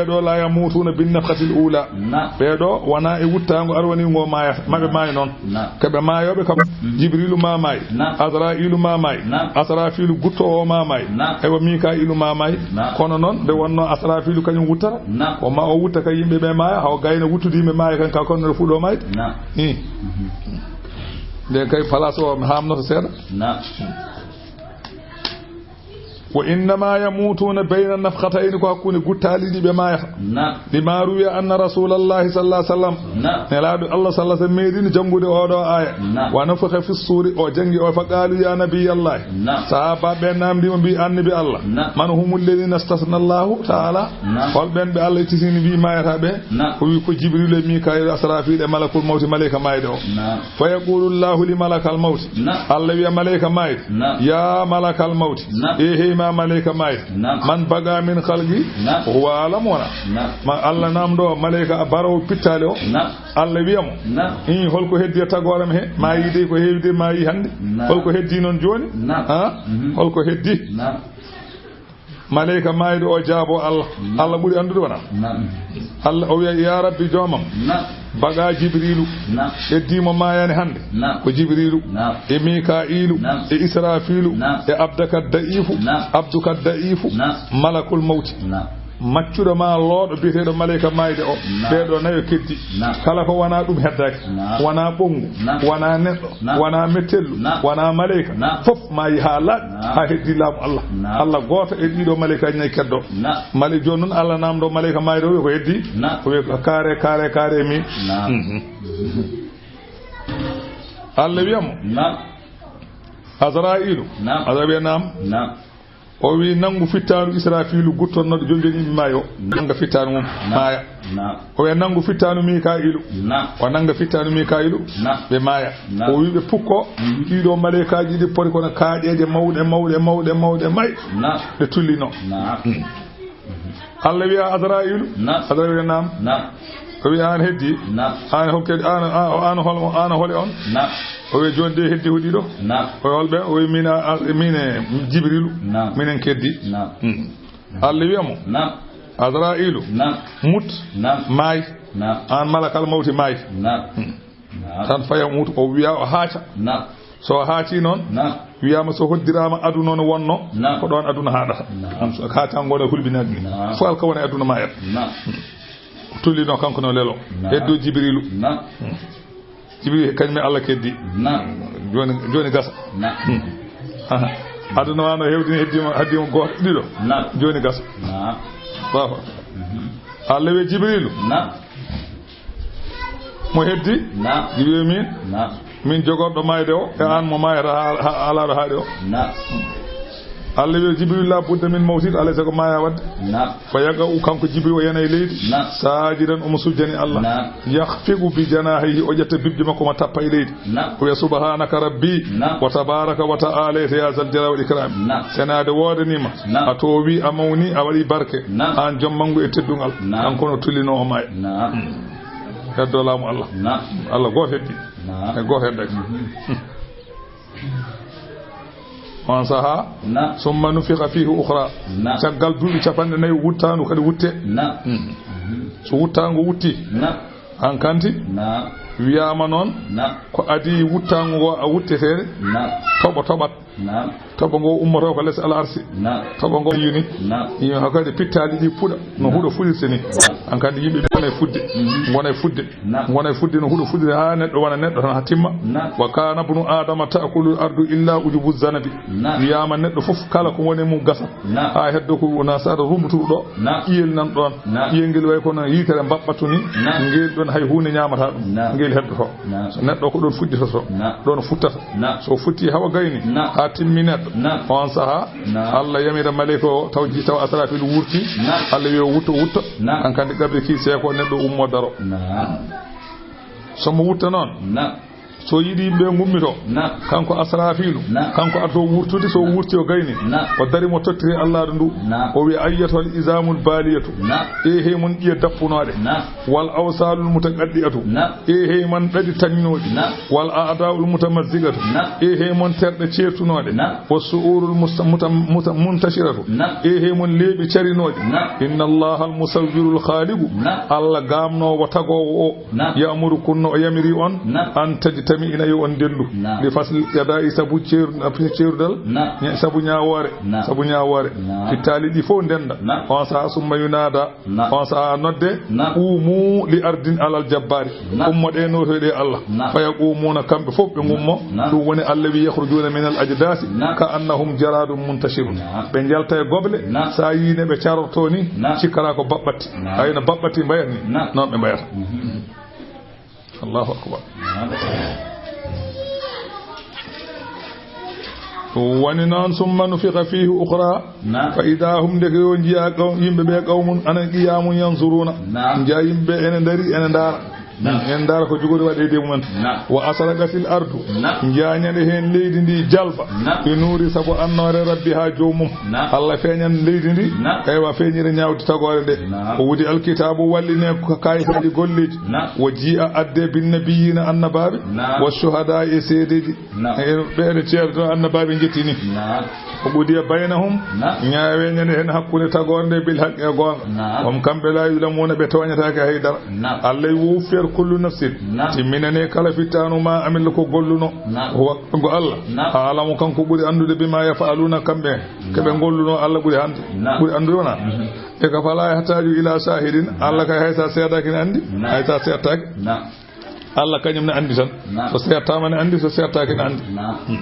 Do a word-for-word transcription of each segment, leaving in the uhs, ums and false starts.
Ɗo la yamutuuna bin nafxatil ula. Na. Ɓee ɗo wona e wuttaango arwani ngo maayata. Maɓe maayi noon. Na. Ko ɓe maayooɓe kam. Mhm. Jibrilu ma maayi. Na. Azrailu ma maayi. Na. Asrafilu guttoowo ma maayi. Na. Ewa Mikailu ma maayi. Na. Kono noon nde wonno Asrafilu kañum wuttata. Na. O ma o wutta ka yimɓe ɓe maaya, haw gayna wuttude yimɓe maaya kan ka kono fuɗo maayde. Na. Ih. Mhm. Nden kay place o mi hamnoto seeɗa. Na. Wa innama yamutuuna bayna nafxatayni, ko hakkunde guttaali ɗi ɓe maayata. Na. Lima ruwiya anna rasulallahi sallallahu alaihi wasallam. Na. Nelaaɗo Allah sallallahu alaihi wasallam meeɗino janngude oo ɗoo aaya. Na. Wa nufixa fi suuri, o janngi o fa qaalu ya nabiyallahi. Na. Sahaaba ɓe namndi mo mbi annabi Allah. Na. Man humu alladhina istasna Allahu ta'ala? Na. Hol ɓen ɓe Allah ittisini mbi maayata ɓe? Na. O wi ko Jibril e Mikail, Asrafil e malakul mawti, maleyka maayde o. Na. Fa yaqulu Allahu li malakal mawti. Na. Allah wiya maleyka maayde. Na. Ya malakal mawti. Na. E hey ma maleyka maayde. Na. Man baga min khalqi. Na. Huwa alam wana. Na. Ma Allah namdo maleyka a baro pittale o. Na. Allah wiya mo. Na. In holko heddi e tagore am he? Ma yi de ko heewi de ma yi hande. Na. Holko heddi noon jooni? Na. Ha? Mhm. Holko heddi? Na. Maleyka maayɗo o jaabo Allah. Na. Allah ɓuri anndude wona. Na. Allah o wiya, "Ya Rabbi joomam, na, baga Jibrilu, na, heddi mo maayani hannde." Na. Ko Jibrilu, na, e Mika'ilu, na, e Israfilu, na, e Abdaka Da'ifu, na, Abduka Da'ifu, na, Malakul Mawti. Na. Maccuɗo ma looɗo biyeteeɗo maleyka maayde o. Na. Ɓee ɗoo nayo keddi. Na. Kala ko wonaa ɗum heddaaki. Na. Wonaa ɓonngu. Na. Wonaa neɗɗo. Na. Wonaa mettellu. Na. Wonaa maleyka. Na. Fof maayi haa laaɓi. Na. Haa heddi laamu Allah. Na. Allah gooto e ɗiɗo maleykaaji nayi keddo. Na. Male jooni noon Allah naamndo maleyka maayde o wiya ko heddi. Na. O wiya ko kaare, kaare, kaare mi. Na. Mhm. Allah wiya mo. Na. Azra'ilu. Na. Azra'ilu wiya naam. Na. O wi, "Nanngu fittaandu Israfiilu guttornoɗo jonjoni yimɓe maayo." Nannga fittaandu mum, naam, maaya. Naam. O wiya, "Nanngu fittaandu Mikaa'ilu." Naam. O nannga fittaandu Mikaa'ilu, naam, ɓe maaya. Naam. O wi ɓe, "Pukko, mhm, ɗiɗo maleykaaji ɗi poti kono kaaƴeeje mawɗe, mawɗe, mawɗe, mawɗe, may." Naam. Ɗe tullino. Naam. Hmm. Allah wiya Azra'ilu. Naam. Azra'ilu wiya, "Naam." Naam. O wiya, "Aan heddi?" Naam. "Aan hokke, aan, aan, aan hol, aan hole on?" Naam. O wiya, "Jooni de heddi ko ɗiɗo." Naam. O wiya, "Hol ɓe?" O wiya, "Min, a, a, min e Jibrilu." Naam. "Minen keddi." Naam. Hmm. Allah wiya mo, naam, "Azra'ilu, naam, mut, naam, maay. Naam. Aan malakal mawti maay." Naam. Hmm. Naam. Tan faya mut, o wiya o haaca. Naam. So o haaci noon, naam, wiyama so hoddirama aduna no wonno, naam, ko ɗon aduna haɗata. Naam. An so haaca ngona hulbinani. Naam. Fof alka wona e aduna ma en. Naam. Tullino kanko no lelo. Naam. Heddo Jibrilu. Naam. Hmm. Jibrilu kañum e Allah keddi. Naam. Joni, joni gasa. Naam. Hmm. Aha. Aduna wano hewdini heddima, heddima goto, ɗiɗo. Naam. Joni gasa. Naam. Baba. Mhm. Allah wiya Jibrilu. Naam. Mo heddi? Naam. Jibrilu min? Naam. Min jogorɗo mayde o, e an mo mayata ha, ha, alaɗo haɗe o. Naam. Allah wiya Jibrilu, "La budda min mawtin, alay sago maya wadde." Naam. Fa yaqa u, kanko Jibrilu o yana e leydi. Naam. Sajidan, omo sujjani Allah. Naam. Yakhfiqu bi janahihi, o ƴetta bibje makko ma tappa e leydi. Naam. O wiya, "Subhanaka Rabbi, naam, wa tabaraka wa ta'ala ya zal jalali wal ikram." Naam. Senade wodanima, naam, a towi, a mawni, a waɗi barke. Naam. An joom mangu e teddungal. Naam. Kanko no tullino o maaya. Naam. Hmm. Heddo laamu Allah. Naam. Allah goto heddi. Naam. E goto heddaki. Mhm. Hmm. On saha. Naam. Summa nufixa fihi ukhra. Naam. Caggal duuɓi capanɗe nayi wuttandu kadi wutte. Naam. Hmm. Mhm. So wuttandu wutti. Naam. Hankanti, naam, wiyama noon, naam, ko adi wuttango ngo a wutteteede, naam, toɓo toɓat. Naam. Toɓo ngo ummoto ko les al arsi. Naam. Toɓo ngo yini. Naam. Yini hakkadi pittaali ɗi puɗa no, naam, huɗo fuɗirte ni. Naam. Hankadi yimɓe ɓe ngona e fudde. Mhm. Ngona e fudde. Naam. Ngona e fudde no huɗo fuɗirte ha neɗɗo wona neɗɗo tan ha timma. Naam. Wa kana ibnu Adama ta'kulu ardu illa ujubu zanabi. Naam. Wiyama neɗɗo fof kala ko woni mum gasa. Naam. Ha heddo ko wona saɗa rumbutuɗo ɗo. Naam. Ƴiyel nan ɗon. Naam. Ƴiyel ngel way kono yitere mbaɓɓatu ni. Naam. Ngel ɗon hay hunde ñamata ɗum. Naam. Ngel heddoto. Naam. So neɗɗo ko ɗon fuɗɗitoto. Naam. Ɗon futtata. Naam. So futti hawa gayni. Naam. Ha timmi neɗɗo. Naam. On saha. Naam. Allah yamira maleyka o taw ji-, taw Asrafil wurti. Naam. Allah wiya wutto, wutto. Naam. Hankadi qabri ki seko neɗɗo ummo daro. Naam. So mo wutta noon. Naam. So yiɗi yimɓe ngummito, na, kanko Asrafilu, na, kanko addo wurtude, so wurti o gayni, na, o dari mo tottiri Allaaɗo ndu. Na. O wiya, "Ayyatuhal izamul baliyatu." Na. E hey mon ƴiye dappunooɗe. Na. "Wal awsalul mutaqaddi'atu." Na. E hey mon ɗaɗi tañnooɗi. Na. "Wal a'da'ul mutamazzigatu." Na. E hey mon terɗe ceertunooɗe. Na. "Was su'urul musta-, muta-, muta-, muntashiratu." Na. E hey mon leeɓi carinooɗi. Na. "Inna Allahal musawwirul khaliqu." Na. Allah gaamnoowo tagoowo o. Na. "Ya'murukum" no o yamiri on. Na. "An tajtami'ina" yo on ndendu. Na. "Li fasli qada'i" sabu ceeru-, ceerudal. Na. Ña-, sabu ñaawoore. Na. Sabu ñaawoore. Na. Fittaali ɗi fof ndenda. Na. On saha summa yunada. Na. On saha nodde. Na. "Qumu li ardin alal jabbari." Na. Ummoɗe notoyɗe Allah. Na. Fa yaqumuna kamɓe fof ɓe ngummo. Na. Ɗum woni Allah wi, "Yakhrujuna min al ajdasi." Na. "Ka annahum jaradun muntashirun." Na. Ɓe njalta e goble. Na. Sa yii ne ɓe carorto ni. Na. Cikkata ko baɓɓatti. Naam. Ay no baɓɓatti mbayat ni. Naam. Noon ɓe mbayata. Mhm. Allahu akbar. Naam. Woni noon, "Summa nufiqa fihi ukhra." Naam. "Fa idha hum", ndeke yo njiya qaw-, yimɓe ɓe, "qawmun", ana qiyamun, "yanzuruna." Naam. Njiya yimɓe ɓe ene ndari, ene ndaara. Naam. En ndaara ko jogori waɗeede e mumen. Naam. "Wa ashraqatil ardu." Naam. Njañane heen leydi ndi jalba. Naam. "Bi nuri", sabu annoore "rabbiha", joomum. Naam. Allah feeñan leydi ndi. Naam. Eywa, feeñire ñaawde tagoore nde. Naam. "O wudi alkitaabu", walline ko kayitaaji golleeji. Naam. "Wa ji'a", adde, "bin nabiyina", annabaaɓe. Naam. "Wa shuhada", e seedeeji. Naam. E ɓe ene ceerdo annabaaɓe njettini. Naam. "O qudiya baynahum", na, ñaawe ñande heen hakkunde tagoore nde, "bil haqqi", e goonga. Na. "Hum", kamɓe, "la yuzlamuna", ɓe tooñataake hay dara. Na. Allah wi, "Wuffiyat kullu nafsin", na, timminane kala fittaanu, "ma amilat", ko golluno. Na. "Huwa", ko Allah, na, "a'lamu", kanko ɓuri anndude, "bima yaf'aluna", kamɓe, mm, ko ɓe golluno, Allah ɓuri hannde, na, ɓuri anndude wona. Mhm. E ka, "fala yahtaju ila shahidin", Allah kay hay sa seedaaki ne anndi, na, hay sa seedaaki. Na. Allah kañum ne anndi tan. Na. So seedaama ne anndi, so seedaaki ne anndi. Na. Hmm.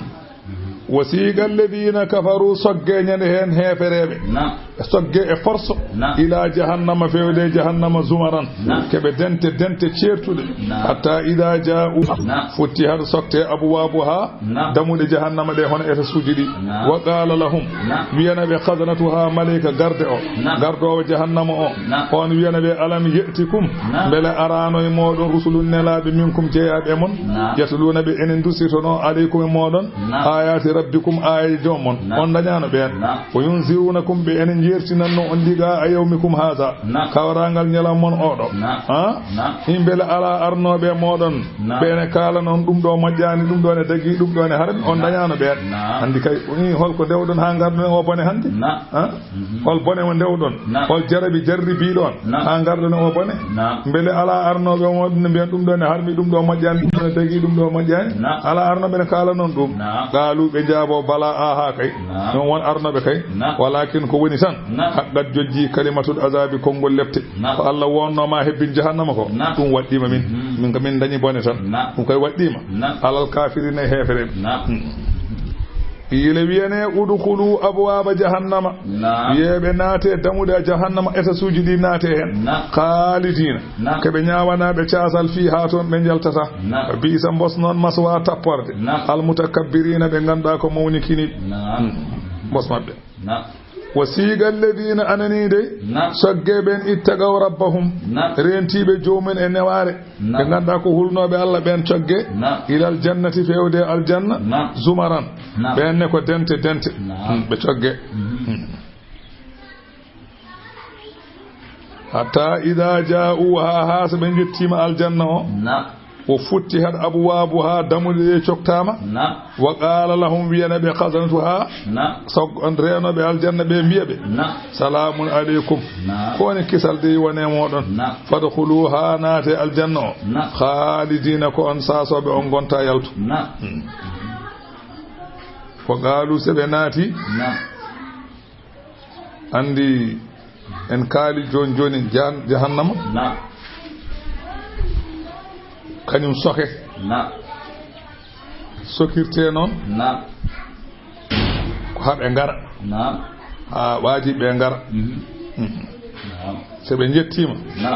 "Wa siqa alladhina kafaru", sogge ñande heen heefereeɓe. Na. Sogge e force. Na. "Ila jahannama", feewde jahannama, "zumaran", na, keɓe dente, dente ceertuɗe. Na. "Hatta idha ja'u", na, "futtihat", sokte, "abwabuha", na, dammuɗe jahannama ɗe, hono etasuuji ɗi. Na. "Wa qala lahum", na, wiyana ɓe, "khazanatuha", maleyka garde o, na, gardoowo jahannama o, na, on wiyana ɓe, "Alam ya'tikum", na, mbele araano e mooɗon, "rusulun", nelaaɓe, "minkum", jeyaaɓe e mon, na, "yatluna", ɓe ene ndusitono, "alaykum", e mooɗon, na, "ayati rabbikum", aaye joom mon, na, on dañaano ɓeen, na, "wa yunzirunakum", ɓe ene njeertinanno on, "liqa'a yawmikum hadha", na, kawraangal ñalawma mon oɗo. Na. Ha? Na. Imbele alaa arnooɓe e mooɗon, na, ɓe ene kaalana on, "Ɗum ɗo moƴƴaani, ɗum ɗo ne dagii, ɗum ɗo ne harmi", on, na, dañaano ɓeen. Na. Anndi kay, o ni holko ndewɗon haa ngarɗon e o bone hannde? Na. Ha? Mhm. Hol bone mo ndewɗon? Na. Hol jarabi jarribiiɗo on, na, haa ngarɗon e o bone? Na. Mbele alaa arnooɓe e mooɗon ne mbiyan, "Ɗum ɗo ne harmi, ɗum ɗo moƴƴaani, ɗum ɗo ne dagii, ɗum ɗo moƴƴaani"? Na. Alaa arnooɓe ne kaalana on ɗum? Na. Qaalu, ɓe njaabo, "Bala, aha kay." Na. Ɗum won arnooɓe kay. Na. Walakin ko woni tan, na, haqqat jojji kalimatul azabi, konngol lepte. Na. Ko Allah wonno ma hebbin jahannama ko, na, ɗum waɗɗiima min. Mhm. Min ko min dañi bone tan. Na. Ɗum koye waɗɗiima. Na. Alal kafirina e heefereɓe. Na. Hmm. Ile wiyane, "Udkhulu abwaba jahannama." Na. Wiyeɓe, "Naate dammuɗe jahannama, etasuuji ɗi, naate heen." Na. "Khalidina." Na. Ko ɓe ñaawanaɓe caasal, "fiha", toon ɓe njaltata. Na. "Bi'sa", mbos noon, "maswa", tapporde. Na. "Al mutakabbirina", ɓe ngannduɗaa ko mawnikiniɓe. Na. Hmm. Mbos maɓɓe. Na. "Wa siqa alladhina", anani dey, na, sogge ɓen, "ittaqaw rabbahum", na, reentiiɓe joomumen e newaare, na, ɓe ngannduɗaa ko hulnooɓe Allah ɓeen, cogge, na, "ilal jannati", feewde aljanna, na, "zumaran", na, ɓeen ne ko dente, dente. Na. Hmm, ɓe cogge. Mhm. Hmm. "Hatta idha ja'uha", haa so ɓe njettiima aljanna o. Na. "Wa futtihat abwabuha", dammuɗe ɗe coktaama. Na. "Wa qala lahum", wiyana ɓe, "khazanatuha", na, sog-, on reenooɓe aljanna ɓe mbiya ɓe, na, "Salamun aleykum." Na. Ko woni kisal dey wone mooɗon. Na. "Fadkhuluha", naate aljanna o. Na. "Khalidina", ko on saasooɓe, on ngonta yaltu. Na. Hmm. "Wa qalu", se ɓe naati. Na. Anndi en kaali jooni jooni jahan-, jahannama. Na. Kañum soke. Na. Sokirte noon. Na. Ko haa ɓe ngara. Na. Haa waaji ɓe ngara. Mhm. Mhm. Na. So ɓe njettiima. Na.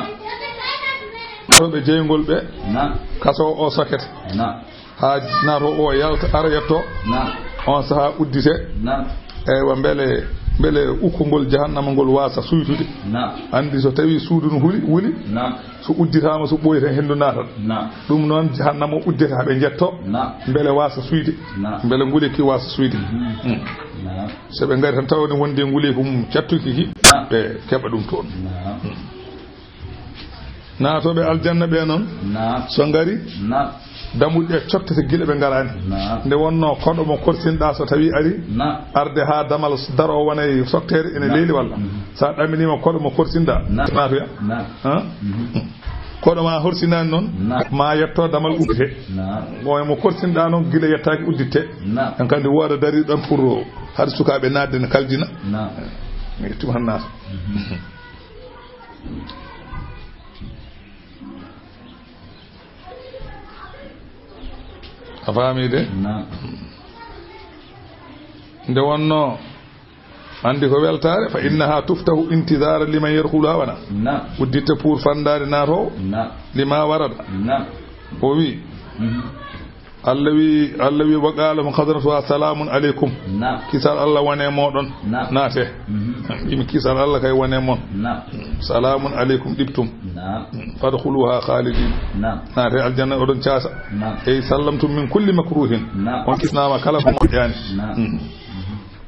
To ɓe jeyngol ɓe. Na. Kaso o sokete. Na. Haa nato o yalta, ara yetto. Na. On saha uddite. Na. Eywa, mbele Mbele ukkungol jahannama ngol waasa suytude. Naam. Anndi so tawii suudu no huli, wuli, naam, so udditaama, so ɓooyi tan henndu naatat. Naam. Ɗum noon jahannama o uddete haa ɓe njettoo. Naam. Mbele waasa suyde. Naam. Mbele nguleyki waasa suyde. Mhm. Hmm. Naam. So ɓe ngari tan tawa ne wondi e nguleyki mum cattuki ki, naam, ɓe keɓa ɗum toon. Naam. Hmm. Naatooɓe aljanna ɓe noon, naam, so ngari, naam, dammuɗe ɗe cottete gila ɓe ngaraani. Naam. Nde wonnoo koɗo mo korsinɗaa so tawii ari, naam, arde haa damal daroo wona e sokteere ene, naam, leyli walla. Mhm. So a ɗaminiima koɗo mo korsinɗaa, naam, naatoya. Naam. Han? Mhm. Koɗo ma horsinaani noon, naam, ma yetto damal uddete. Naam. Mo, mo korsinɗaa noon gila yettaaki udditte. Naam. En kandi wooda dari ɗon pour haɗa sukaaɓe naatde ne kaldina. Naam. Mi yettima han naata. Mhm. A faami de? Naam. Nde wonnoo, anndi ko weltaare, fa innaha tuftahu intidara liman yadkhuluha wana. Naam. Udditte pour fandaade naatoowo. Naam. Lima warada. Naam. O wi, mhm. Allah wi, Allah wi, "Wa qala hum khazanatuha salamun aleykum." Naam. Kisal Allah wone mooɗon. Naam. Naate. Mhm. Yimi kisal Allah kay wone mon. Naam. Salamun aleykum, ɗibtum. Naam. Fadkhuluha khalidin. Naam. Naate aljanna oɗon caasa. Naam. Ey sallamtum min kulli makruhin. Naam. On kisnaama kala ko moƴƴaani. Naam. Mhm.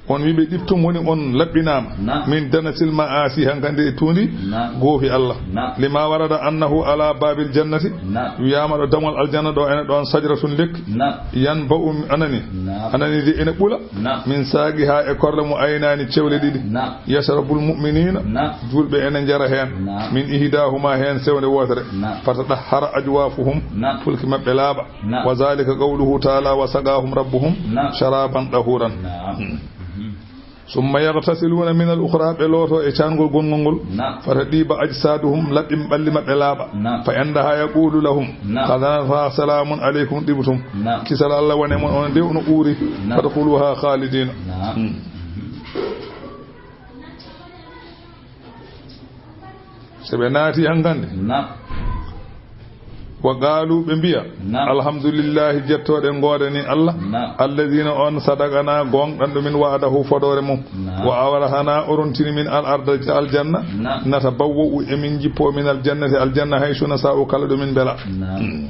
On wiɓe ɗibtum woni on laɓɓinaama. Naam. Min danasil ma'asi, hankande e tuundi. Naam. Goofi Allah. Naam. Lima warada annahu ala babil jannati. Naam. Wiyaama ɗo damol aljanna ɗo ene ɗon sajratun lekki. Naam. Yanba'u anani. Naam. Anani de ene ɓula. Naam. Min saaqiha e korle mo aynaani cewle ɗiɗi. Naam. Yashrabul mu'minina. Naam. Julɓe ene njara heen. Naam. Min ihdahuma heen sewnde wootere. Naam. Fatadahhara ajwafuhum. Naam. Fulki maɓɓe laaɓa. Naam. Wa zalika qawluhu ta'ala, "Wa saqahum rabbuhum, naam, sharaban tahuran." Naam. Hmm. Mhm. Summa yaghtasiluna min al-ukhra, ɓe looto e caangol gongol ngol. Naam. Fata ɗiiba ajsaduhum, laɓɓi ɓalli maɓɓe laaɓa. Naam. Fa indaha yaqulu lahum, naam, khazanatuha salamun aleykum, ɗibtum. Naam. Kisal Allah wone mon, on de ono uuri. Naam. Fadkhuluha khalidina. Naam. Hmm. So ɓe naati hankande. Naam. Wa qaalu, ɓe mbiya. Naam. Alhamdulillahi, jettooɗe ngoodani Allah. Naam. Alladina, on, sadaqana, gonɗanɗo min, wa'adahu, fodoore mum. Naam. Wa awrahana, o rontini min al arda, aljanna. Naam. Natabawwa'u, emin jippo, min aljannati, aljanna, haysu nasa'u, kala ɗo min mbela. Naam. Hmm.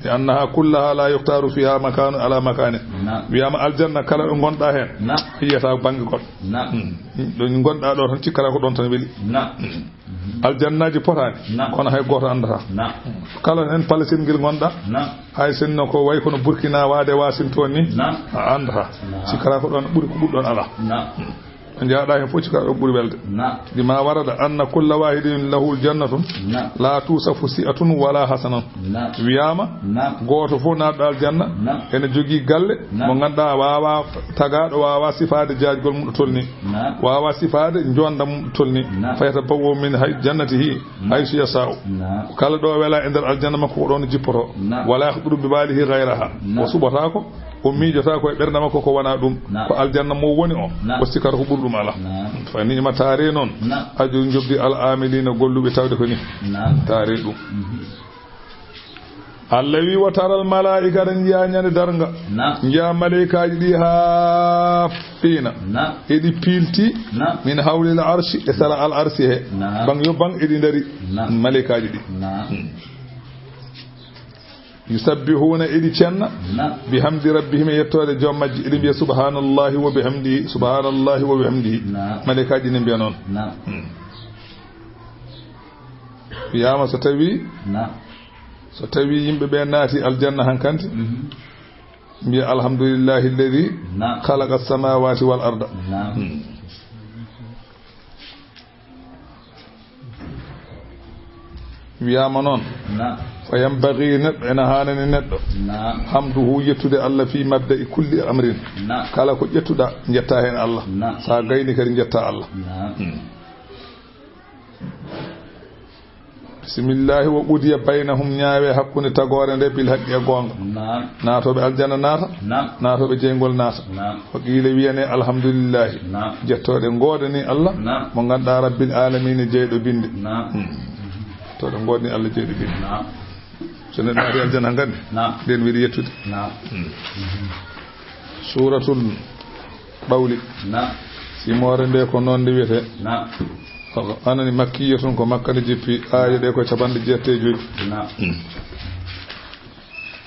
Li annaha kullaha la yukhtaru fiha makanu ala makani. Naam. Wiyama aljanna kala ɗo gonɗa hen. Naam. Yiyata bangge goɗɗo. Naam. Hmm. Ɗo gonɗa ɗo tan cikkata ko ɗon tan weli. Naam. Hmm. Aljannaaji potaani, naam, kono hay gooto anndataa. Naam. Kala en Palestine ngel ngonɗa, naam, hay sinno ko wayi kono Burkina waade Washington ni, naam, a anndataa. Naam. Cikkata ko ɗon ɓuri, ko ɓuri ɗon alaa. Naam. Ɗo njaaɗa heen fof cikkata ɗo ɓuri welde. Naam. Lima warada anna kulla wahidin lahu jannatun, naam, la tusafu si'atun wala hasanun. Naam. Wiyaama, naam, gooto fof naatɗo aljanna, naam, ene jogii galle, naam, mo ngannduɗaa waawaa tagaaɗo waawaa sifaade jaajgol mum ɗo tolni. Naam. Waawaa sifaade njoonda mum ɗo tolni. Naam. Fayatabawwa'u min hay-, jannatihi, naam, haysu yasa'u. Naam. Kala ɗo welaa e nder aljanna makko ko ɗoon jippoto. Naam. Wala yakhduru bi balihi ghayraha. Naam. O suɓotaako, o miijotaako e ɓernde makko ko wonaa ɗum. Naam. Ko aljanna mo woni o, naam, o sikkata ko ɓuri ɗum alaa. Naam. Fa ni'ma taare noon. Naam. Ajru jobdi al amilina golluɓe tawde ko ni. Naam. Taare ɗum. Mhm. Allah wi, "Wa taral malaa'ikata", njiya ñande darnga. Naam. Njiya maleykaaji ɗi haafiina. Naam. Eɗi piilti. Naam. Min hawlil arshi, e sara al arshi he. Naam. Baŋ yo baŋ eɗi ndari. Naam. Maleykaaji ɗi. Naam. Hmm. Yusabbihuna, eɗi cenna. Naam. Bihamdi rabbihim, e yettoode joom majji. Eɗi mbiya, "Subhanallahi wa bihamdihi, subhanallahi wa bihamdihi." Naam. Maleykaaji ne mbiya noon. Naam. Hmm. Wiyaama so tawi, naam, so tawi yimɓe ɓe naati aljanna hankandi, mhm, mbiya, "Alhamdulillahi alladhi, naam, khalaqa as-samawati wal arda." Naam. Hmm. Wiyaama noon, naam, fa yanbaghi, neɗɗo ene haanani neɗɗo, naam, hamduhu, yettude Allah, fi mabda'i kulli amrin. Naam. Kala ko ƴettuɗa, njetta heen Allah. Naam. Sa gayni kadi, njetta Allah. Naam. Hmm. Bismillahi wa qudiya baynahum, ñaawe hakkunde tagoore nde bil haqqi e goonga. Naam. Naatooɓe aljanna naata, naam, naatooɓe jeyngol naata. Naam. Wa qiila, wiyane, alhamdulillahi. Naam. Jettooɗe ngoodani Allah, naam, mo ngannduɗaa rabbil alamina, jeyɗo binde. Naam. Hmm. Jettooɗe ngoodani Allah, jeyɗo binde. Naam. So neɗɗo naati aljanna hankandi, naam, nden weli yettude. Naam. Hmm. Suuratul Ɓawli. Naam. Si Simoore nde ko noon nde wiyetee. Naam. Anani makkiya tun, ko Makka nde jippi, aaye ɗe ko capanɗe jeetati e joy. Naam.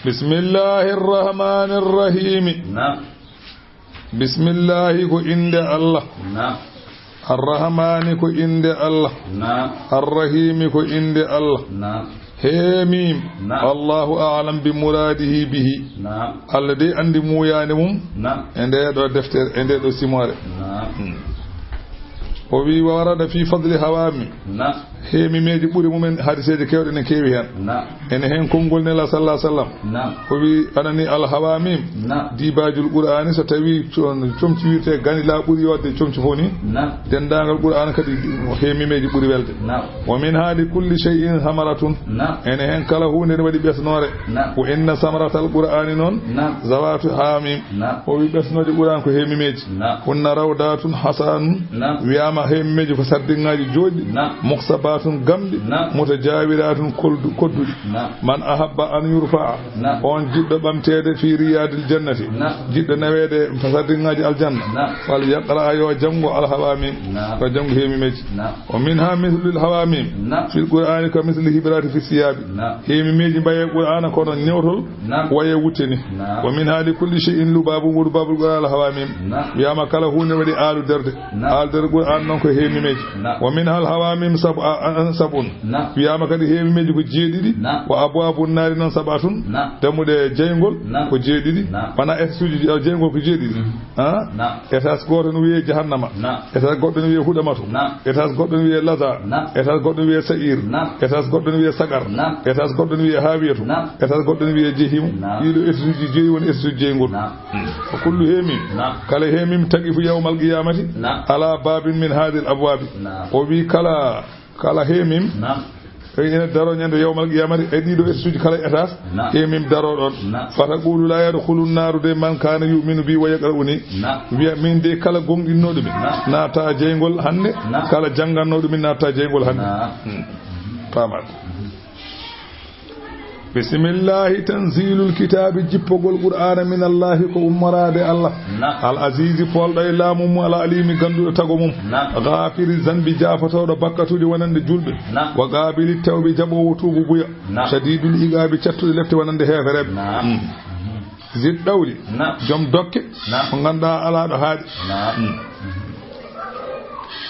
Bismillahi rrahmani rrahimi. Naam. Bismillahi ko innde Allah. Naam. Arrahmani ko innde Allah. Naam. Arrahimi ko innde Allah. Naam. Heemim. Naam. Allahu a'lam bi muradihi bihi. Naam. Allah dey anndi muuyaande mum. Naam. E ndee ɗo deftere, e ndee ɗo simoore. Naam. Hmm. O wi, wa warada fi fadli hawami. Naam. Heemimeeji ɓuri mumen hadiseeji keewɗi ne keewi heen. Naam. Ene heen konngol Nela sallallahu alaihi wasallam. Naam. O wi, anani al hawamim. Naam. Dibaajul Qur'aani, so tawi com-, comci wirte gani la ɓuri yodde comci fof ni. Naam. Denndaangal Qur'aana kadi heemimeeji ɓuri welde. Naam. Wa min hali kulli shay'in samaratun. Naam. Ene heen kala huunde ne waɗi ɓesnoore. Naam. Wa inna samaratal Qur'aani noon. Naam. Zawatu hamim. Naam. O wi ɓesnooje Qur'aan ko heemimeeji. Naam. Hunna rawdatun hasanun. Naam. Wiyaama heemimeeji ko sardiŋŋaaji jooɗɗi. Naam. Muksabatun gamɗi. Naam. Mutajawiratun koldu-, kodduɗi. Naam. Man ahabba an yurfa'a. Naam. On jiɗɗo ɓamteede fi riyadil jannati. Naam. Jiɗɗo naweede sardiŋŋaaji aljanna. Naam. Fal yaqra yo janngo al hawamim. Naam. Yo janngo heemimeeji. Naam. Wa minha mislul hawamim. Naam. Fil Qur'ani ka misli hibrati fi siyabi. Naam. Heemimeeji mbaye Qur'aana kono newtol Naam. Waye wutte ni. Naam. Wa min hali kulli shay'in lubabun wa lubabul Qur'an al hawamim. Naam. Wiyaama kala huunde waɗi aalu derde. Naam. Aalu derde Qur'aan noon ko heemimeeji. Naam. Wa min hal hawamim sab-, a, a, sab'un. Naam. Wiyaama kadi heemimeeji ko jeeɗiɗi. Naam. Wa abwabun naari noon sab'atun. Naam. Dammuɗe jeyngol Naam. Ko jeeɗiɗi. Naam. Wona étage uji je-, jeyngol ko jeeɗiɗi. Mhm. Ha? Naam. Étage gooto no wiyee jahannama. Naam. Étage goɗɗo no wiyee huɗamatu. Naam. Étage goɗɗo no wiyee laza. Naam. Étage goɗɗo no wiyee sa'ir. Naam. Étage goɗɗo no wiyee sagar. Naam. Étage goɗɗo no wiyee haawiyatu. Naam. Étage goɗɗo no wiyee jehimu. Naam. Ɗiɗo étage uji joyi woni étage uji jeyngol. Naam. Wa kullu heemim. Naam. Kala heemim taqifu yawmal qiyamati Naam. Ala babin min hadhihi al abwabi. Naam. O wi kala, kala heemim Naam. Ene daro ñande yawmal qiyamati e ɗiɗo étage uji kala étage. Naam. Heemim daro ɗon. Naam. Fataqulu la yadkhulun naru de man kana yu'minu bi wa yaqra'uni. Naam. Wiya min de kala gonɗinnoɗo mi Naam. Naata jeyngol hannde. Naam. Kala janngannooɗo mi naata jeyngol hannde. Naam. Hmm. Faamaade. Bismillahi tanzilul kitabi, jippogol Qur'aana min Allahi ko ummoraade Allah. Naam. Al azizi polɗo e laamu mum, al alimi gannduɗo tago mum. Naam. Ghafiri zanbi, jaafotooɗo bakkatuuji wonande julɓe. Naam. Wa qabili tawbi, jaɓoowo tuubu buya. Naam. Shadidul iqabi, cattuɗo lepte wonande heefereɓe. Naam. Mm. Zid ɗawli. Naam. Joom dokke. Naam. Mo ngannduɗaa alaa ɗo haaɗi. Naam. Mm.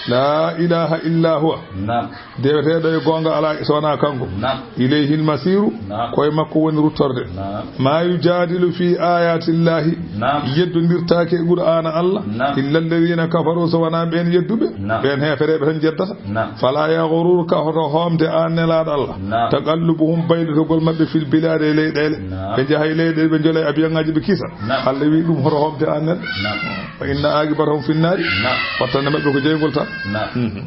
La ilaha illa huwa. Naam. Deweteeɗo e goonga alaa so wonaa kanko. Naam. Ilayhil masiru. Naam. Ko e makko woni ruttorde. Naam. Ma yujadilu fi ayatillahi. Naam. Yeddondirtaake e Qur'aana Allah. Naam. Illa alladhina kafaru, so wonaa ɓeen yedduɓe. Naam. Ɓeen heefereɓe tan jeddata. Naam. Fala yaghururka, hoto hoomte aan Nelaaɗo Allah. Naam. Taqallubuhum, baylitogol maɓɓe fil biladi, e leyɗeele. Naam. Ɓe njaha e leyɗeele, ɓe njola e avion ŋaaji, ɓe kisa. Naam. Allah wi ɗum hoto hoomte aan Nelaaɗo. Naam. Fa inna aqibatahum finnaari. Naam. Wattande maɓɓe ko jeyngol tan. Naam. Mhm.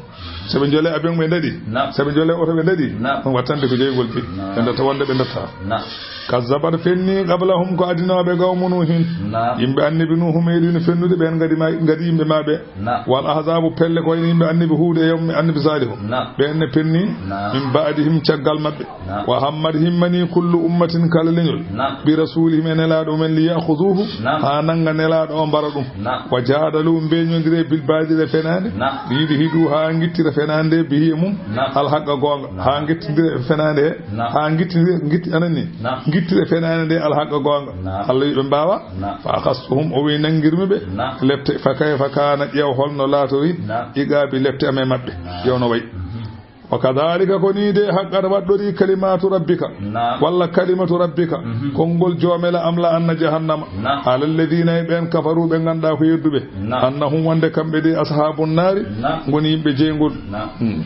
So ɓe njolee avion ɓe ndaɗi. Naam. So ɓe njolee oto ɓe ndaɗi. Naam. Ɗum wattande ko jeyngol ɓe. Naam. Ɓe ndatta wonde ɓe ndatta. Naam. Kazzabat fenni qablahum ko adinooɓe qawmu Nuuhin. Naam. Yimɓe annabi Nuuhu meeɗino fennude ɓeen ngadi ma, ngadi yimɓe maɓɓe. Naam. Wal ahzabu pelle ko wayno yimɓe annabi Huuda e yimɓe annabi Saalihu. Naam. Ɓeen ne penni Naam. Min ba'dihim caggal maɓɓe. Naam. Wa hammat himmani kullu ummatin kala leñol. Naam. Bi rasulihim e nelaaɗo mumen li ya'khuzuhu Naam. Haa nannga nelaaɗo o mbara ɗum. Naam. Wa jaadalu mbeñondire bil baadili e fenaande. Naam. Li yudhidu haa ngittira fenaande bihi e mum. Naam. Al haqqa goonga. Naam. Haa ngittindire fenaande he. Naam. Haa ngittindire, ngitti anani. Naam. Ngittire fenaande nde al haqqa goonga. Naam. Allah wi ɓe mbaawa. Naam. Fa akhastuhum o wi nanngirmi ɓe. Naam. Lepte fa kayfa kana ƴeew holno laatori. Naam. Iqaabi lepte am e maɓɓe. Naam. Yo no wayi. Mhm. Wa kadhalika ko nii de haqqat waɗɗori kalimatu rabbika. Naam. Walla kalimatu rabbika. Mhm. Konngol joomela am la anna jahannama. Naam. Ala alladhina e ɓeen kafaru ɓe ngannduɗaa ko yedduɓe. Naam. Annahum wonde kamɓe de ashabun naari Naam. Ngoni yimɓe jeyngol. Naam. Hmm.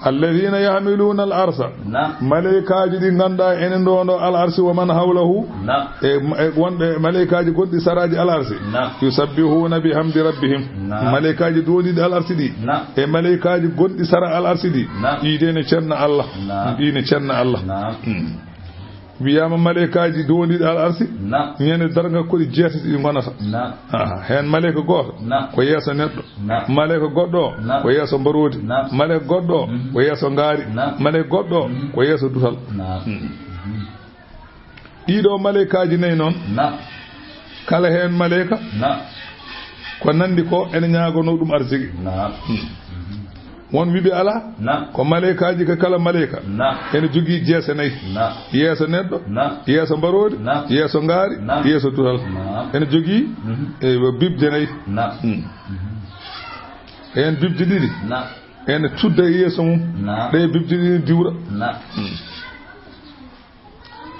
Alladhina yahmiluna al arsa. Naam. Maleykaaji ɗi ngannduɗaa ene ndondo al arsi wa man hawlahu. Naam. E, e wonɓe maleykaaji gonɗi saraaji al arsi. Naam. Yusabbihuna bihamdi rabbihim. Naam. Maleykaaji doondiiɗi al arsi ɗi. Naam. E maleykaaji gonɗi sara al arsi ɗi. Naam. Ɗi de ne cenna Allah. Naam. Ɗi ne cenna Allah. Naam. Hmm. Wiyaama maleykaaji doondiiɗi al arsi. Naam. Ñande darnga ko ɗi jeetati ɗi ngonata. Naam. Aha, heen maleyka gooto Naam. Ko yeeso neɗɗo. Naam. Maleyka goɗɗo o Naam. Ko yeeso mbaroodi. Naam. Maleyka goɗɗo o Mhm. Ko yeeso ngaari. Naam. Maleyka goɗɗo o Mhm. Ko yeeso dutal. Naam. Hmm. Mhm. Ɗiɗo maleykaaji nayi noon. Naam. Kala heen maleyka Naam. Ko nanndi ko ene ñaagonoo ɗum arsigi. Naam. Hmm. Won wiɓe alaa. Naam. Ko maleykaaji ka kala maleyka. Naam. Ene jogii jeese nayi. Naam. Yeeso neɗɗo. Naam. Yeeso mbaroodi. Naam. Yeeso ngaari. Naam. Yeeso dutal. Naam. Ene jogii, mhm, e, bibje nayi. Naam. Hmm. Mhm. Heen bibje ɗiɗi. Naam. Ene cudda e yeeso mum. Naam. Ɗe bibje ɗiɗi diwra. Naam. Hmm.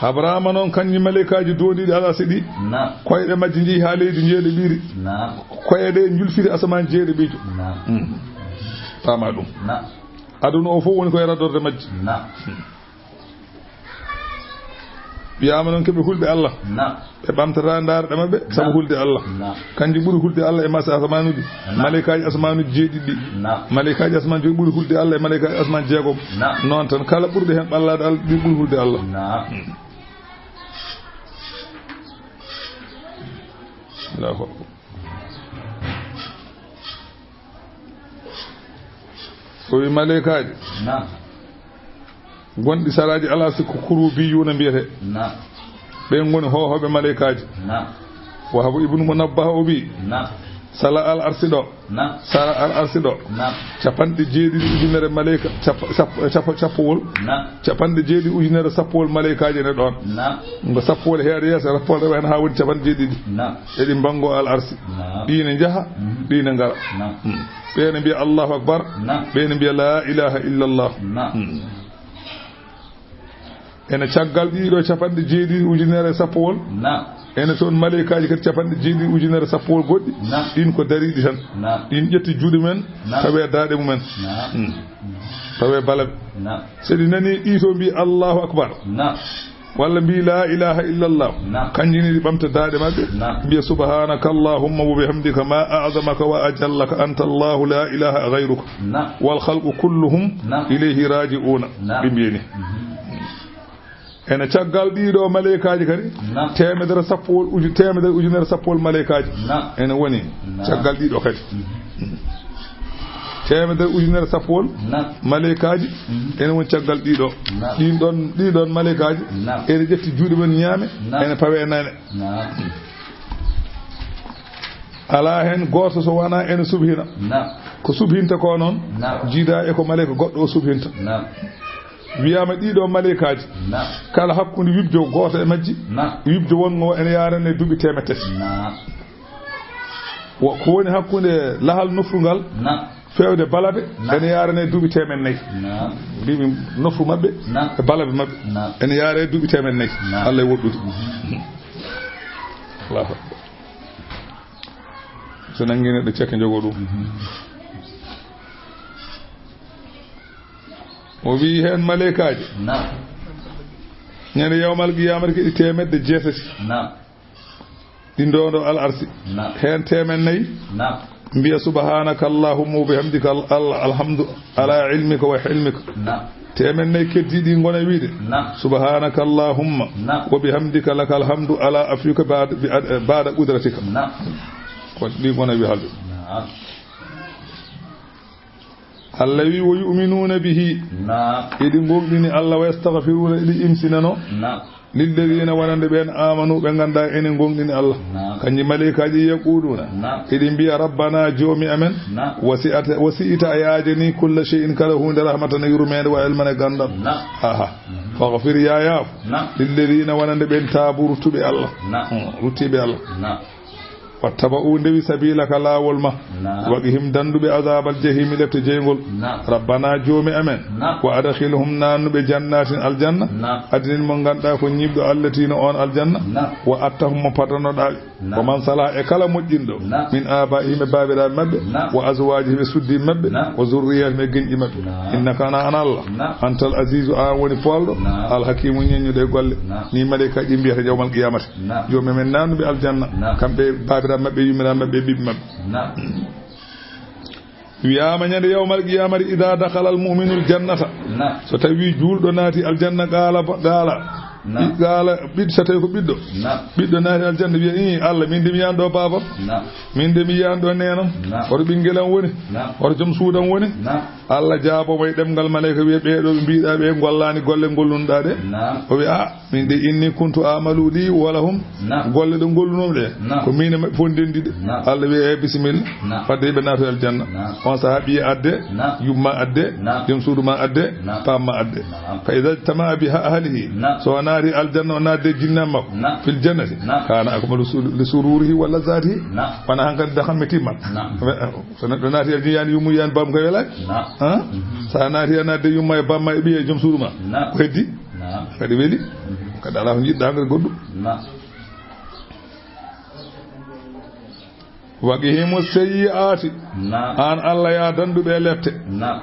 Abraama noon, kañji maleykaaji doondiiɗi alarsi ɗi, naam, koyɗe majji njehi haa leydi njeeɗiɗiri. Naam. Koye ɗe njulfiri asamaan jeeɗiɗijo. Naam. Mm. Faama ɗum. Naam. Aduna o fof woni koye radorde majji. Naam. Wiyaama noon ko ɓe hulɓe Allah. Naam. Ɓe ɓamtataa ndaarɗe maɓɓe sabu, naam, hulde Allah. Naam. Kanji ɓuri hulde Allah e masa asamaanuuji. Naam. Maleykaaji asamaanuuji jeeɗiɗi ɗi. Naam. Maleykaaji asamaan joyi ɓuri hulde Allah e maleykaaji asamaan jeegom. Naam. Noon tan, kala ɓurɗo heen ɓallaade Allah, ɗi ɓuri hulde Allah. Naam. Hmm. Allahu akbar. O wi maleykaaji. Naam. Gonɗi saraaji alarsi ko kurubiyuuna mbiyetee. Naam. Ɓeen ngoni hoohooɓe maleykaaji. Naam. Wahabu ibnu Munabbah o wi, naam, sara alarsi ɗo. Naam. Sara alarsi ɗo. Naam. Capanɗe jeeɗiɗi ujunere maleyka, cap-, cap-, cap-, cappowol. Naam. Capanɗe jeeɗiɗi ujunere sappowol maleykaaji ene ɗoon. Naam. Ngo sappowol heere yeeso, sappowol rewa heen haa woni capanɗe jeeɗiɗi. Naam. Eɗi mbanngo alarsi. Naam. Ɗi ne njaha, mhm, ɗi ne ngara. Naam. Hmm. Ɓee ne mbiya Allahu Akbar. Naam. Ɓee ne mbiya laa ilaaha illallah. Naam. Hmm. Ene caggal ɗiɗo capanɗe jeeɗiɗi ujunere sappowol. Naam. Ene toon maleykaaji kadi capanɗe jeeɗiɗi ujunere sappowol goɗɗi. Naam. Ɗin ko dariiɗi tan. Naam. Ɗin ƴetti juuɗe men, naam, tawi e daaɗe mumen. Naam. Hmm. Tawi e balaɓe. Naam. So ɗi nani ɗi to mbi Allahu Akbar. Naam. Walla mbi laa ilaaha illallah. Naam. Kanji ne ɗi ɓamta daaɗe maɓɓe. Naam. Mbiya subhanaka Allahumma wa bihamdika ma a'zamaka wa ajallaka anta Allahu laa ilaaha ghayruka. Naam. Wal khalqu kulluhum, naam, ilayhi raji'una. Naam. Ɓe mbiya ni. Mhm. Ene caggal ɗiɗo maleykaaji kadi, naam, teemedere sappowol uju-, teemedere ujunere sappowol maleykaaji, naam, ene woni, naam, caggal ɗiɗo kadi. Mhm. Teemedere ujunere sappowol, naam, maleykaaji, mhm, ene woni caggal ɗiɗo. Naam. Ɗin ɗon, ɗiɗon maleykaaji, naam, ene ƴetti juuɗe men ñaame, naam, ene pawe e nane. Naam. Alaa heen gooto so wonaa ene subhina. Naam. Ko subhinta ko noon, naam, jiida e ko maleyka goɗɗo o subhinta. Naam. Wiyaama ɗiɗo maleykaaji, naam, kala hakkunde wibjo gooto e majji, naam, wibjo wonngo ene yaarane duuɓi teemedde tati. Naam. Wo-, ko woni hakkunde lahal nofru ngal, naam, feewde balabe, naam, ene yaarane duuɓi teemedde nayi. Naam. Mbiimi nofru maɓɓe, naam, e balabe maɓɓe, naam, ene yaarane duuɓi teemedde nayi. Naam. Allah e woɗɗude. Mhm. Allahu Akbar. So nanngii neɗɗo cekke njogo ɗum. Mhm. O wii heen maleykaaji. Naam. Ñande yawmal qiyaamata ko ɗi teemedde jeetati. Naam. Ɗi ndondo al arsi. Naam. Heen teemen nayi. Naam. Mbiya subhanaka Allahumma wa bihamdika al-, al-, alhamdu ala ilmika wa hilmika. Naam. Teemen nayi keddiiɗi ngona wiide. Naam. Subhanaka Allahumma. Naam. Wa bihamdika laka alhamdu ala afwika ba'da, bi-, ba'da qudratika. Naam. Ko ɗi ngona wi halde. Naam. Allah wi, "Wa yu'minuna bihi." Naam. Eɗi ngongɗini Allah, "wa yastaghfiruna," eɗi imsinano. Naam. "Lilladhina," wonande ɓeen, "amanu," ɓe nganndaa ene ngongɗini Allah. Naam. Kanji maleykaaji yaquluna. Naam. Eɗi mbiya, "Rabbana," joomi amen. Naam. "Wasi'ata," wasi'ita a yaajani, "kulla shay'in," kala huunde, "rahmatan," e yurmeende, "wa ilman," e ganndal. Naam. Aha. Mhm. "Faghfir," ya yaaf. Naam. "Lilladhina," wonande ɓeen, "tabu," ruttuɓe Allah. Naam. Hmm, ruttiiɓe Allah. Naam. "Wattaba'u," ndewi, "sabilaka," laawol ma. Naam. "Wa qihim," danndu ɓe, "adhabal jahimi," lepte jeyngol. Naam. "Rabbana," joomi amen. Naam. "Wa adkhilhum," naannu ɓe, "jannatin," aljanna. Naam. "Adnin," mo ngannduɗaa ko ñiiɓɗo Allah tino on aljanna. Naam. "Wa attahum," mo paddanoɗaa ɓe. Naam. "Wa man salaha," e kala moƴƴinɗo. Naam. "Min aba'ihim," e baabiraaɓe maɓɓe. Naam. "Wa azwajihim," e suddiiɓe maɓɓe. Naam. "Wa zurriyatihim," e geñƴi maɓɓe. Naam. "Innaka," an, an Allah. Naam. "Antal azizu," an woni poolɗo. Naam. "Al hakimu," ñeññuɗo e golle. Naam. Ni maleykaaji mbiyata yawmal qiyamata. Naam. Joomi men naannuɓe aljanna, naam, kamɓe e baabiraaɓe maɓɓe, yummiraɓe maɓɓe, e ɓiɓɓe maɓɓe. Naam. Wiyaama ñande yawmal qiyamati, "Idha dakhala al-mu'minu al-jannata." Naam. So tawi juulɗo naati aljanna, qaala, qaala. Naam. Ɓi-, qaala, ɓiɗɗo, so tawi ko ɓiɗɗo. Naam. Ɓiɗɗo naati aljanna, wiya, "Ii, Allah, min de mi yiyaani ɗo baabam. Naam. Min de mi yiyaani ɗo neenam. Naam. Hoto ɓinngel am woni? Naam. Hoto joom suudu am woni?" Naam. Allah jaaboo mo e ɗemngal maleyka, wiya, "Ɓee ɗoo ɓe mbiɗa ɓe ngollaani golle ngollunoɗaa ɗe?" Naam. O wiya, "Ah, min de inni kuntu amalu li wa lahum." Naam. Golle ɗe ngollunomi ɗe, naam, ko min e maɓɓe fof ndenndi ɗe. Naam. Allah wiya, "Eh, bisimilla." Naam. Fadde ɓe naatoya aljanna. Naam. On sahaa ɓiye adde, naam, yumma adde, naam, joom suudu ma adde, naam, paam ma adde. Naam. Fa iza ijtama'a bi ahlihi. Naam. So o naati aljanna, o naatde jinnaaɓe makko. Naam. Fil jannati. Naam. Kana akmalu su-, li sururihi wa lazatihi. Naam. Wona hankadi dakam mi timma. Naam. So neɗɗo naati aljanna, yiyaani yummu, yiyaani baam, kay welaani. Naam. Han? Mhm. So a naati a naatde yumma e baam ma e ɓiye e joom suudu ma. Naam. Ko heddi? Naam. Kadi weli. Mhm. Kadi alaa ko njiɗɗaa nder goɗɗum. Naam. Waqihimu sayyi'aati. Naam. Aan Allah, yaa danduɓe lepte. Naam.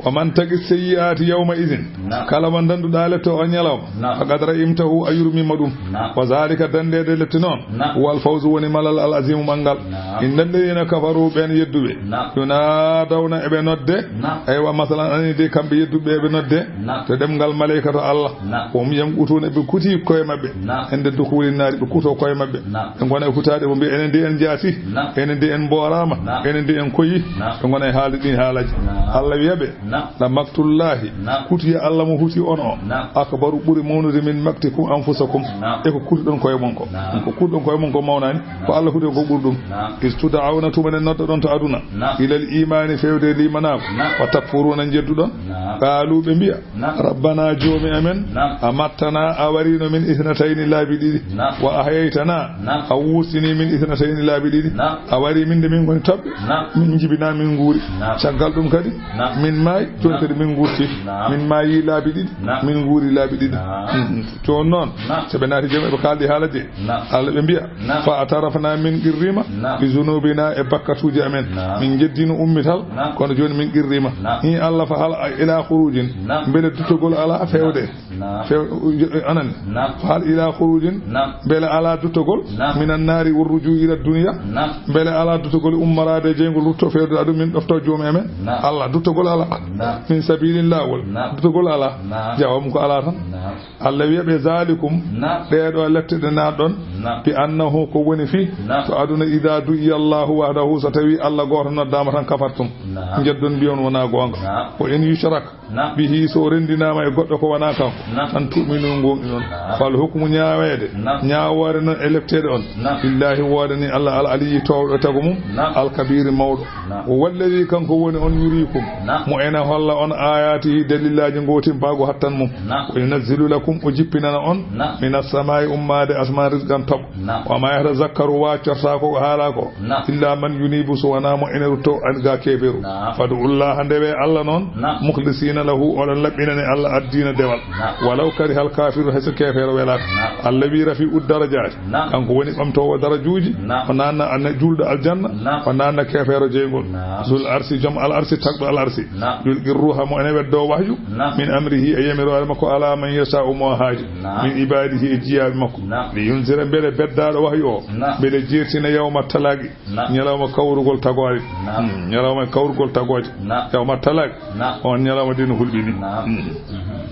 Wa man taqi sayyi'aati yawma idin. Naam. Kala mo danduɗaa lepte o ñalawma. Naam. Faqad rahimtahu, a yurmiima ɗum. Naam. Wa zalika, dandeede lepte noon. Naam. Huwa al fawzu, woni malal al azimu manngal. Naam. Inna alladina kafaru, ɓeen yedduɓe. Naam. Yunadawna, eɓe nodde. Naam. Aywa, masalan, ani de kamɓe yedduɓe eɓe nodde. Naam. To ɗemngal maleyka to Allah. Naam. Wa hum yanqutuuna, ɓe kuti koye maɓɓe. Naam. Inde dukuuli naari, ɓe kuto koye maɓɓe. Naam. Ɓe ngona e hutaade, ɓe mbiya, "Enen de en jaasi. Naam. Enen de en mbooraama. Naam. Enen de en koyi." Naam. Ɓe ngona e haalde ɗin haalaaji. Naam. Allah wiya ɓe, naam, "La maktullahi." Naam. Kutiya Allah mo huti on o. Naam. "Akbaru", ɓuri mawnude, "min maktikum anfusakum." Naam. E ko kutuɗon koye mon ko. Naam. Ko kutuɗon koye mon ko mawnaani. Ko Allah huti on ko ɓuri ɗum. Naam. Is tud'awna, tuma enen nodda ɗon to aduna. Naam. Ilal imaani, fewde limanaagu. Naam. Wa takfuruuna, njedduɗon. Naam. Qaalu, ɓe mbiya. Naam. Rabbana, joomi amen. Naam. Amattana, a warino min isnatayni, laabi ɗiɗi. Naam. Wa ahyaytana, naam, a wurtini min isnatayni, laabi ɗiɗi. Naam. A wari min de min ngoni toɓɓe. Naam. Min njibina, min nguuri. Naam. Caggal ɗum kadi, naam, min maayi, jooni, naam, kadi min nguurti. Naam. Min maayi laabi ɗiɗi, naam, min nguuri laabi ɗiɗi. Naam. Mm, mm. Jooni noon, naam, so ɓe naati jam, eɓe kaaldi haala de. Naam. Allah, ɓe mbiya, naam, fa atarafna, min qirrima, naam, bi zunubina, e bakkatuuji amen. Naam. Min njeddino ummital, naam, kono jooni min qirrima. Naam. Hi Allah, fa hal ila khurujin. Naam. Mbele duttogol alaa fewde? Naam. Few-, anani. Naam. Fa hal ila khurujin? Naam. Mbele alaa duttogol? Naam. Minan nari war ruju ila dunya? Naam. Mbele alaa duttogol ummoraade e jeyngol, rutto fewde ɗum, min ɗofto joomi amen? Naam. Allah, duttogol alaa. Naam. Min sabilin, laawol. Naam. Duttogol alaa. Naam. Jawaabu ko alaa tan. Naam. Allah wiya ɓe, zalikum, naam, ɗee ɗoo lepte ɗe naatɗon, naam, bi annahu, ko woni fii, naam, to aduna, ida du'iya Allahu wahdahu, so tawii Allah gooto noddaama tan, kafartum. Naam. Njeddon, mbiyon wonaa goonga. Naam. Wa in yushrak, naam, bihi, so renndinaama e goɗɗo ko wonaa kanko, naam, tan tu'minu, ngoonɗinon. Naam. Fal hukmu, ñaaweede, naam, ñaawoore noon e lepteede on, naam, lillahi, woodani Allah, al aliyi, toowɗo tago mum, naam, al kabiri, mawɗo. Naam. Wa huwa alladhi, kanko woni on, yuriikum, naam, mo ene holla on, ayatihi, dalilaaji, ngootimpaagu hattan mum. Naam. Wa yunazzilu lakum, o jippinana on, naam, minas samaa'i, ummaade asmaan, rizqan, toɓo. Naam. Wa ma yatazakkaru, waccortaa ko haalaa ko, naam, illa man yunibu, so wonaa mo ene rutto an ga keeferu. Naam. Fad'ullaha, ndewe Allah noon, naam, mukhlisina lahu, oɗon laɓɓinani Allah addiina dewal. Naam. Walaw karihal kafirun, hay so keefeero welaaka. Naam. Allah wi, rafi'u darajaati. Naam. Kanko woni ɓamtoowo darajuuji. Naam. O naatna an-, juulɗo aljanna. Naam. O naatna keefeero jeyngol. Naam. Zul arsi, joom al arsi, tagɗo al arsi. Naam. Yulqi ruuha, mo ene weddo wahyu. Naam. Min amrihi, e yamiroore makko, ala man yasha'u, mo haaji. Naam. Min ibadihi, e jiyaaɓe makko. Naam. Li yunzira, mbele beddaaɗo wahyu o, naam, mbele jeertina yawma talaqi. Naam. Ñalawma kawrugol tagoore. Naam. Hmm, ñalawma kawrugol tagooje. Naam. Yawma talaq. Naam. On ñalawma de no hulɓini. Naam. Hmm. Mhm.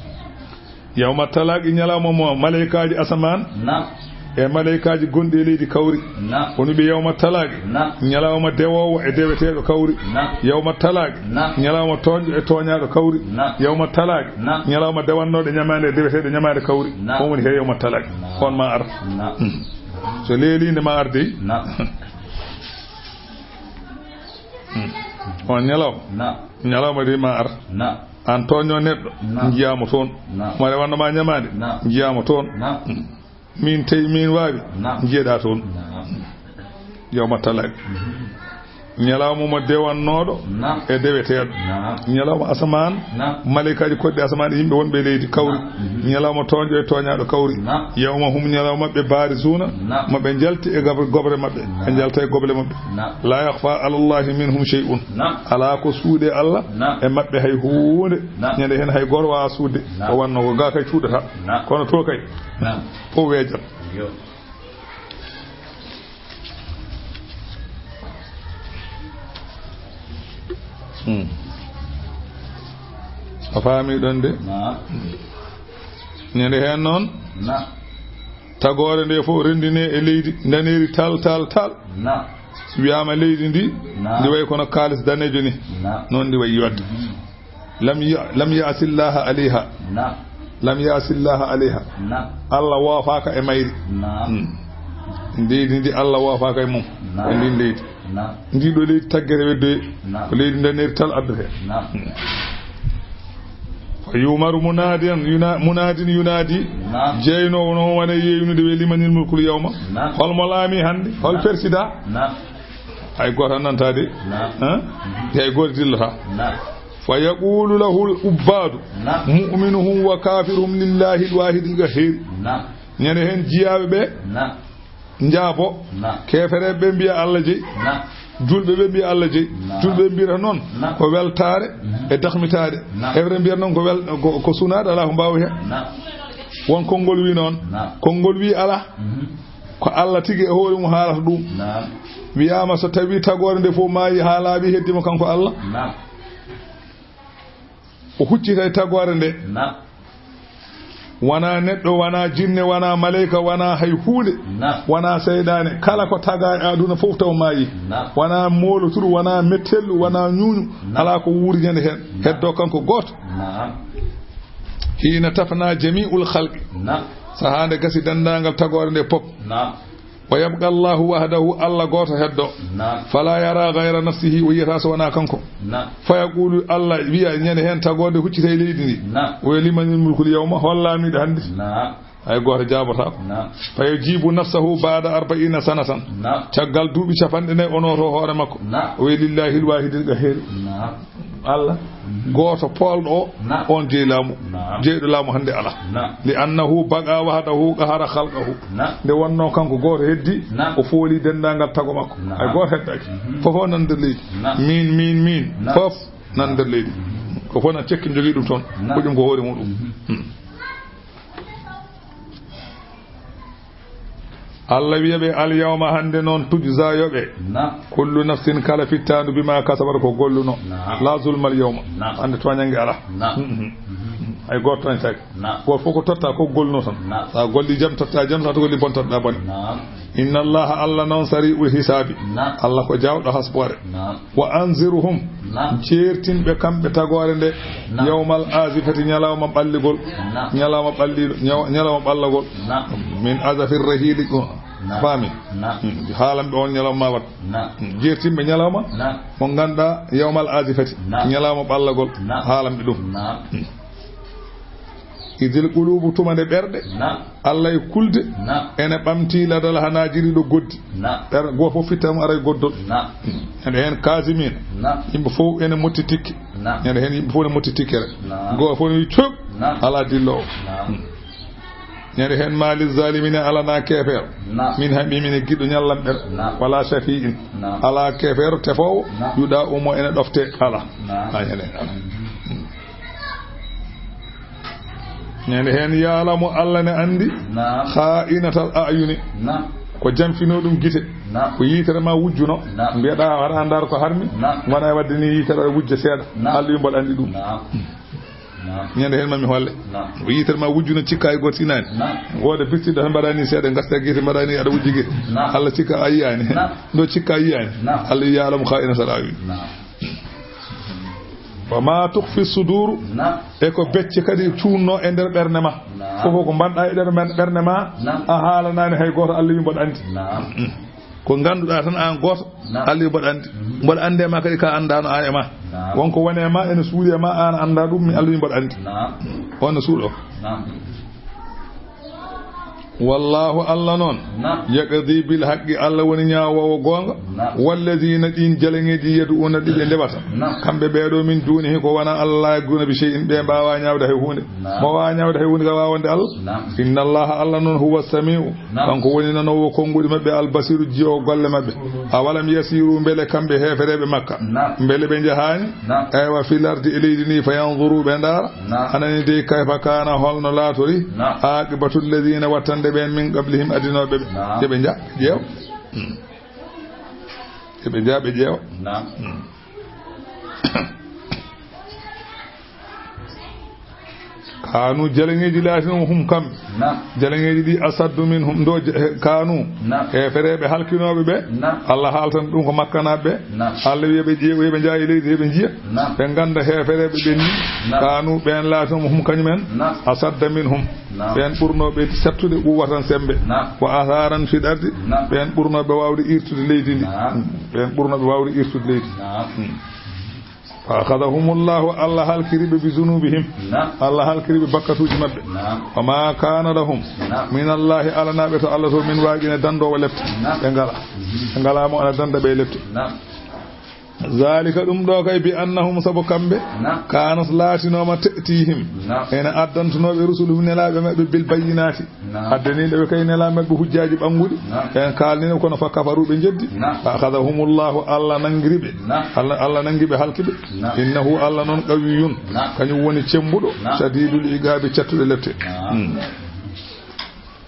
Yawma talaqi, ñalawma mo maleykaaji asamaan, naam, e maleykaaji gonɗi e leydi kawri. Naam. Woni ɓe yawma talaqi. Naam. Ñalawma dewoowo e deweteeɗo kawri. Naam. Yawma talaqi. Naam. Ñalawma tooñɗo e tooñaaɗo kawri. Naam. Yawma talaqi. Naam. Ñalawma dewannooɗo ñamaande e deweteeɗo ñamaande kawri. Naam. On woni he yawma talaqi. Naam. On ma ar. Naam. Hmm. So leeliinde ma ar dey. Naam. Hmm. On ñalawma. Naam. Ñalawma de ma ar. Naam. An tooño neɗɗo, naam, njiyaama toon. Naam. Mo rewanno ma ñamaande, naam, njiyaama toon. Naam. Hmm. Min tawi min waawi, naam, njiyeɗaa toon. Naam. Yawma talaq. Mhm. Ñalawma mo dewannooɗo, naam, e deweteeɗo. Naam. Ñalawma asamaan, naam, maleykaaji koɗɗi asamaan e yimɓe wonɓe e leydi kawri. Naam. Mhm. Ñalawma tooñɗo e tooñaaɗo kawri. Naam. Yawma hum, ñalawma ɓe, barizuna, naam, mo ɓe njalti e gab-, gobre maɓɓe. Naam. Ɓe njalta e goble maɓɓe. Naam. La yakhfa ala Allahi minhum shay'un. Naam. Alaa ko suuɗe Allah, naam, e maɓɓe hay huunde. Naam. Ñande heen hay gooto waawaa suuɗde. Naam. Ko wanno ko gaa kay cuuɗata. Naam. Kono to kay. Naam. Fof weejan. Yo. Hmm. A faami ɗon de? Naam. Ñande heen noon, na, tagoore nde fof renndinee e leydi, ndaneeri tal, tal, tal. Na. Wiyaama leydi ndi, na, ndi wayi kono kaalis daneejo ni. Na. Noon ndi wayi yodde. Mhm. Lam ya-, lam yaasillaha alayha. Na. Lam yaasillaha alayha. Na. Allah woofaaka e mayri. Na. Hmm. Leydi ndi Allah woofaaka e mum. Na. E ndin leydi. Na. Ndi ɗo leydi taggere weddoye. Na. Ko leydi ndaneeri tal addata heen. Na. Hmm. Fa yumaru munadiyan yuna-, munadin yunadi. Na. Jeynoowo noon wona yeeynude, wiya: "Limanil mulkul yawma?" Na. Hol mo laami hannde? Hol, na, persidaa? Na. Hay gooto nanta de. Na. Hein? Mhm. Hay gooto dillata. Na. Fa yaqulu lahul ubbadu, na, mu'minuhum wa kafiruhum lillahi alwahidil qahhir. Na. Ñande heen jiyaaɓe ɓe, na, njaabo. Na. Keefereeɓe ɓe mbiya Allah jeyi. Na. Julɓe ɓe mbiya Allah jeyi. Na. Julɓe ɓe mbiyata noon, na, ko weltaare, mhm, e dahmitaade. Na. Heɓre mbiyata noon ko wel-, ko, ko sunaade, alaa ko mbaawi heen. Na. Won konngol wi noon. Na. Konngol wi alaa. Mhm. Ko Allah tigi e hoore mum haalata ɗum. Na. Wiyaama so tawi tagoore nde fof maayi haa laaɓi, heddi mo kanko Allah. Na. O huccita e tagoore nde. Na. Wonaa neɗɗo, wonaa jinne, wonaa maleyka, wonaa hay huunde. Na. Wonaa seyɗaane. Kala ko tagaa e aduna fof taw maayi. Na. Wonaa mooloturu, wonaa mettellu, wonaa ñuuñu. Na. Alaa ko wuuri ñande heen. Na. Heddo kanko gooto. Na. Hiina tafna jami'ul khalqi. Na. Sahaa nde gasi denndaangal tagoore nde pop. Na. Wa yabqa Allahu wahdahu, Allah gooto heddo. Naam. Fala yara ghayra nafsihi, o yiyata so wonaa kanko. Naam. Fa yaqulu, Allah wiya ñande heen tagoode huccita e leydi ndi. Naam. O wiya: "Limanil mulkul yawma?" Hol laamiiɗo hannde? Naam. Hay gooto jaabotaako. Naam. Fa yujibu nafsahu ba'da arba'ina sanatan. Naam. Caggal duuɓi capanɗe nayi o nooto hoore makko. Naam. O wiya: "Lillahi alwahidil qahhar." Naam. Allah, mhm, gooto poolɗo o, na, on jeyi laamu. Na. Jeyɗo laamu hannde alaa. Na. Li annahu baqa wahdahu qahara khalqahu. Na. Nde wonnoo kanko gooto heddi, na, o fooli denndaangal tago makko. Na. Hay gooto heddaaki. Mhm. Fof o nan nder leydi. Na. Miin, miin, miin. Na. Fof nan nder leydi. Mhm. Ko fof na cekki jogii ɗum toon. Na. Ko ɗum ko hoore muɗum. Mhm. Hmm. Allah wiya ɓe: "Al yawma, hannde noon, tujza, yoɓe, na, kullu nafsin, kala fittaandu, bima kasabat, ko golluno. Na. La zulmal yawma. Na. Hannde tooñannge alaa. Na. Mhm. Mhm. Hay gooto tooñtaake. Na. Gooto fof ko totta ko golluno tan. Na. Sa golli jam, totta jam, sa to golli bon, totta bon. Na. Inna Allaha, Allah noon, sari'ul hisaabi. Na. Allah ko jaawɗo hasboore. Na. Wa anziruhum. Naam. Jeertin ɓe kamɓe tagoore nde. Naam. Yawmal azifati, ñalawma ɓalligol. Naam. Ñalawma ɓalliɗo, ñaw-, ñalawma ɓallagol. Naam. Min azafi rahili, ko, naam, faami? Naam. Hmm. Haalan ɓe on ñalawma wat. Naam. Hmm. Jeertin ɓe ñalawma, naam, mo ngannduɗaa, yawmal azifati. Naam. Ñalawma ɓallagol. Naam. Haalan ɓe ɗum. Naam. Hmm. Idil qulubu, tuma nde ɓerɗe, naam, Allah e kulde, naam, ene ɓamti ladal hanajiri ɗo goddi. Naam. Ɓer-, gooto fof fitta mum ara e goddol. Naam. Ene heen kasimina. Naam. Yimɓe fof ene motti tikke. Naam. Ene heen yimɓe fof ne motti tikkere. Naam. Gooto fof ne wi cuk. Naam. Alaa dilloowo. Naam. Ñande heen maali zalimina alana keefeero. Naam. Min haɓi min e giɗo ñallam ɓer. Naam. Wala shafi'in. Naam. Alaa keefeero tefoowo. Naam. Yuɗa umo ene ɗofte alaa. Naam. Haa ñande heen alaa. Mhm. Ñande heen ya'lamu, Allah ne anndi. Naam. Kha'inatal a'yuni. Naam. Ko jamfinoo ɗum gite. Naam. Ko yitere ma wujjuno. Naam. Mbiyeɗaa aɗa anndar ko harmi. Naam. Wona e waɗde ni yitere aɗa wujja seeɗa. Naam. Allah wi mboɗo anndi ɗum. Naam. Naam. Ñande heen ma mi holle. Naam. Ko yitere ma wujjuno cikka e gooto sinaani. Naam. Wooda bittiɗo tan mbaɗa ni seeɗa, gasta gite mbaɗa ni aɗa wujji gite. Naam. Allah cikka a yiyaani. Naam. Ɗo cikka a yiyaani. Naam. Allah wi ya'lamu kha'inatal a'yuni. Naam. Wa ma tukhfi suduru. Naam. E ko becce kadi cuunno e nder ɓernde ma. Naam. Fof ko mbanɗa e nder men-, ɓernde ma. Naam. A haalanaani hay gooto, Allah wi mboɗo anndi. Naam. Ko ngannduɗaa tan aan gooto, naam, Allah wi mboɗo anndi. Mhm. Mboɗo anndi e ma kadi ka anndaano aan e ma. Naam. Wonko woni e ma ene suuɗi e ma, aan anndaa ɗum, mi Allah wi mboɗo anndi. Naam. On no suuɗo. Naam. Wallahu, Allah noon, naam, yaqdi bil haqqi, Allah woni ñaawoowo goonga. Naam. Walladina, ɗin jaleŋeeji, yad'una, ɗi ɓe ndewata. Naam. Kamɓe ɓeeɗo, min dunihi, ko wona Allah, la yaqdiruna bi shay'in, ɓe mbaawa ñaawde hay huunde. Naam. Mo waawa ñaawde hay huunde ka waawande Allah. Naam. Inna Allah, Allah noon, huwa sami'u, naam, kanko woni nanoowo konnguɗi maɓɓe, al basiru, jiyo golle maɓɓe. Awalam yasiru, mbele kamɓe heefereeɓe Makka, naam, mbele ɓe njahaani? Naam. Eywa, fil ardi, e leydi ndi, fa yanzuru, ɓe ndaara. Naam. Anani dey, kayfa kana, holno laatori? Naam. Aqibatu alladhina, wattande ɓeen, min qablihim, adinooɓe ɓe. Naam. Yo ɓe nja-, ƴeew. Hmm. Yo ɓe nja-, ɓe ƴeewa. Naam. Hmm. Kanu jalaŋeeji laatino hum kamɓe. Naam. Jalaŋeeji ɗi asaddu minhum ɗo je-, he-, kanu. Naam. Heefereeɓe halkinooɓe ɓe. Naam. Allah haaltan ɗum ko Makkanaaɓe ɓe. Naam. Allah wiya ɓe ƴeew-, ɓe njaayi leydi, ɓe njiya. Naam. Ɓe ngannda heefereeɓe ɓen ni. Naam. Kanu ɓeen laatino hum kañumen. Naam. Asadda minhum. Naam. Ɓeen ɓurnooɓe sattude quwwatan semmbe. Naam. Wa athaaran fil ardi. Naam. Ɓeen ɓurnooɓe waawde irtude leydi ndi. Naam. Hmm. Ɓeen ɓurnooɓe waawde irtude leydi. Naam. Hmm. Fa akhadhahumullahu, Allah halkiri ɓe bi zunubihim. Naam. Allah halkiri ɓe bakkatuuji maɓɓe. Naam. Wa ma kana lahum. Naam. Min Allahi, alanaɓe to Allah to min waaqina dandoowo lepte. Naam. Ɓe ngala. Mhm. Ɓe ngala mo ana danda ɓe lepte. Naam. Zalika ɗum ɗo kay bi annahum sabu kamɓe. Naam. Kanat laatinooma ta'tihim. Naam. Ena addantunooɓe rusuluhum nelaaɓe maɓɓe bil bayyinati. Naam. Addaniiɗo ɓe kay nelaaɓe maɓɓe hujjaaji ɓannguɗi. Naam. Ɓen kaalnino kono fa kafaru ɓe jeddi. Naam. Fa akhadhahumullahu, Allah nangiri ɓe. Naam. Allah, Allah nangi ɓe halki ɓe. Naam. Innahu Allah noon qawiyyun. Naam. Kañum woni cembuɗo. Naam. Shadidul iqabi cattuɗo lepte. Naam. Hmm.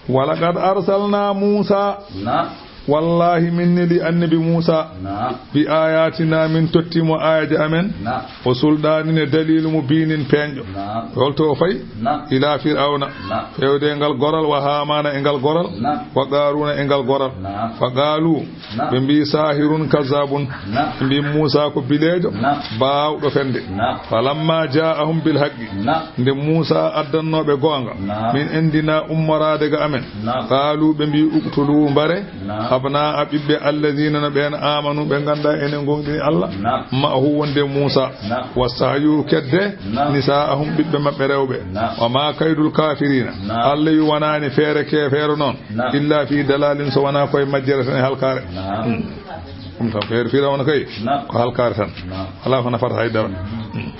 Walaqad arsalna Musa. Naam. Wallahi min neli annabi Musa. Naam. Bi ayatina min totti mo ayaji amen. Naam. O sulɗaani ne daliilu mo biinin peeñɗo. Naam. Holto o fayi? Naam. Ila Fir'awna. Naam. Fewde e ngal goral, wa Haamaana e ngal goral, naam, wa Qaaruuna e ngal goral. Naam. Fa qaalu, naam, ɓe mbi, saahirun kazzabun. Naam. Ɓe mbi Muusa ko bileejo, naam, baawɗo fende. Naam. Falamma jaa'ahum bil haqqi. Naam. Nde Muusa addannooɓe goonga, naam, min endina ummoraade ga amen. Naam. Qaalu ɓe mbi, uqtulu mbare. Naam. Abnaa ɓiɓɓe alladina no ɓeen amanu ɓe ngannda enen gonɗini Allah. Naam. Ma'ahu wonde Muusa. Naam. Wastahyu kedde. Naam. Nisaa'ahum ɓiɓɓe maɓɓe rewɓe. Naam. Wa ma kaydul kafirina. Naam. Allah wi wanaani feere keefeero noon. Naam. Illa fi dalalin so wonaa koye majjere tan e halkaare. Naam. Hmm. Ɗum tan feere Firawna kay. Naam. Ko halkaare tan. Naam. Alaa ko nafata hay dara. Hmm.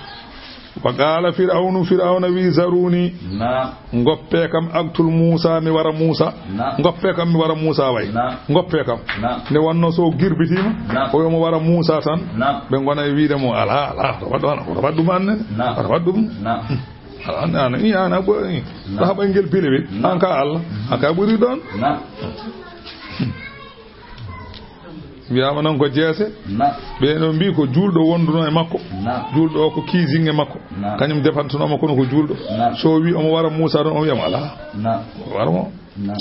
Wa qaala Fir'awnu, Fir'awna wi, zaruni. Naam. Ngoppe kam, aktul Muusa, mi wara Muusa. Naam. Ngoppe kam, mi wara Muusa way. Naam. Ngoppe kam. Naam. Nde wonno so girbitiima, naam, o yo mo wara Muusa tan. Naam. Ɓe ngona e wiide mo, ala, ala, wata waɗ ɗum, wata waɗ ɗum annene. Naam. Wata waɗ ɗum. Naam. Ala, an, an, i, an, a ɓo-, i. Naam. Ɗo haɓa ngel bile wi. Naam. An ka Allah. An ka ɓuri ɗoon. Naam. Wiyaama noon ko jeese. Naam. Ɓe no mbi ko juulɗo wonduno e makko. Naam. Juulɗo o ko kiisinge makko. Naam. Kañum defantunooma kono ko juulɗo. Naam. So o wi omo wara Muusa ɗon, o wiyama alaa. Naam. Wara mo. Naam.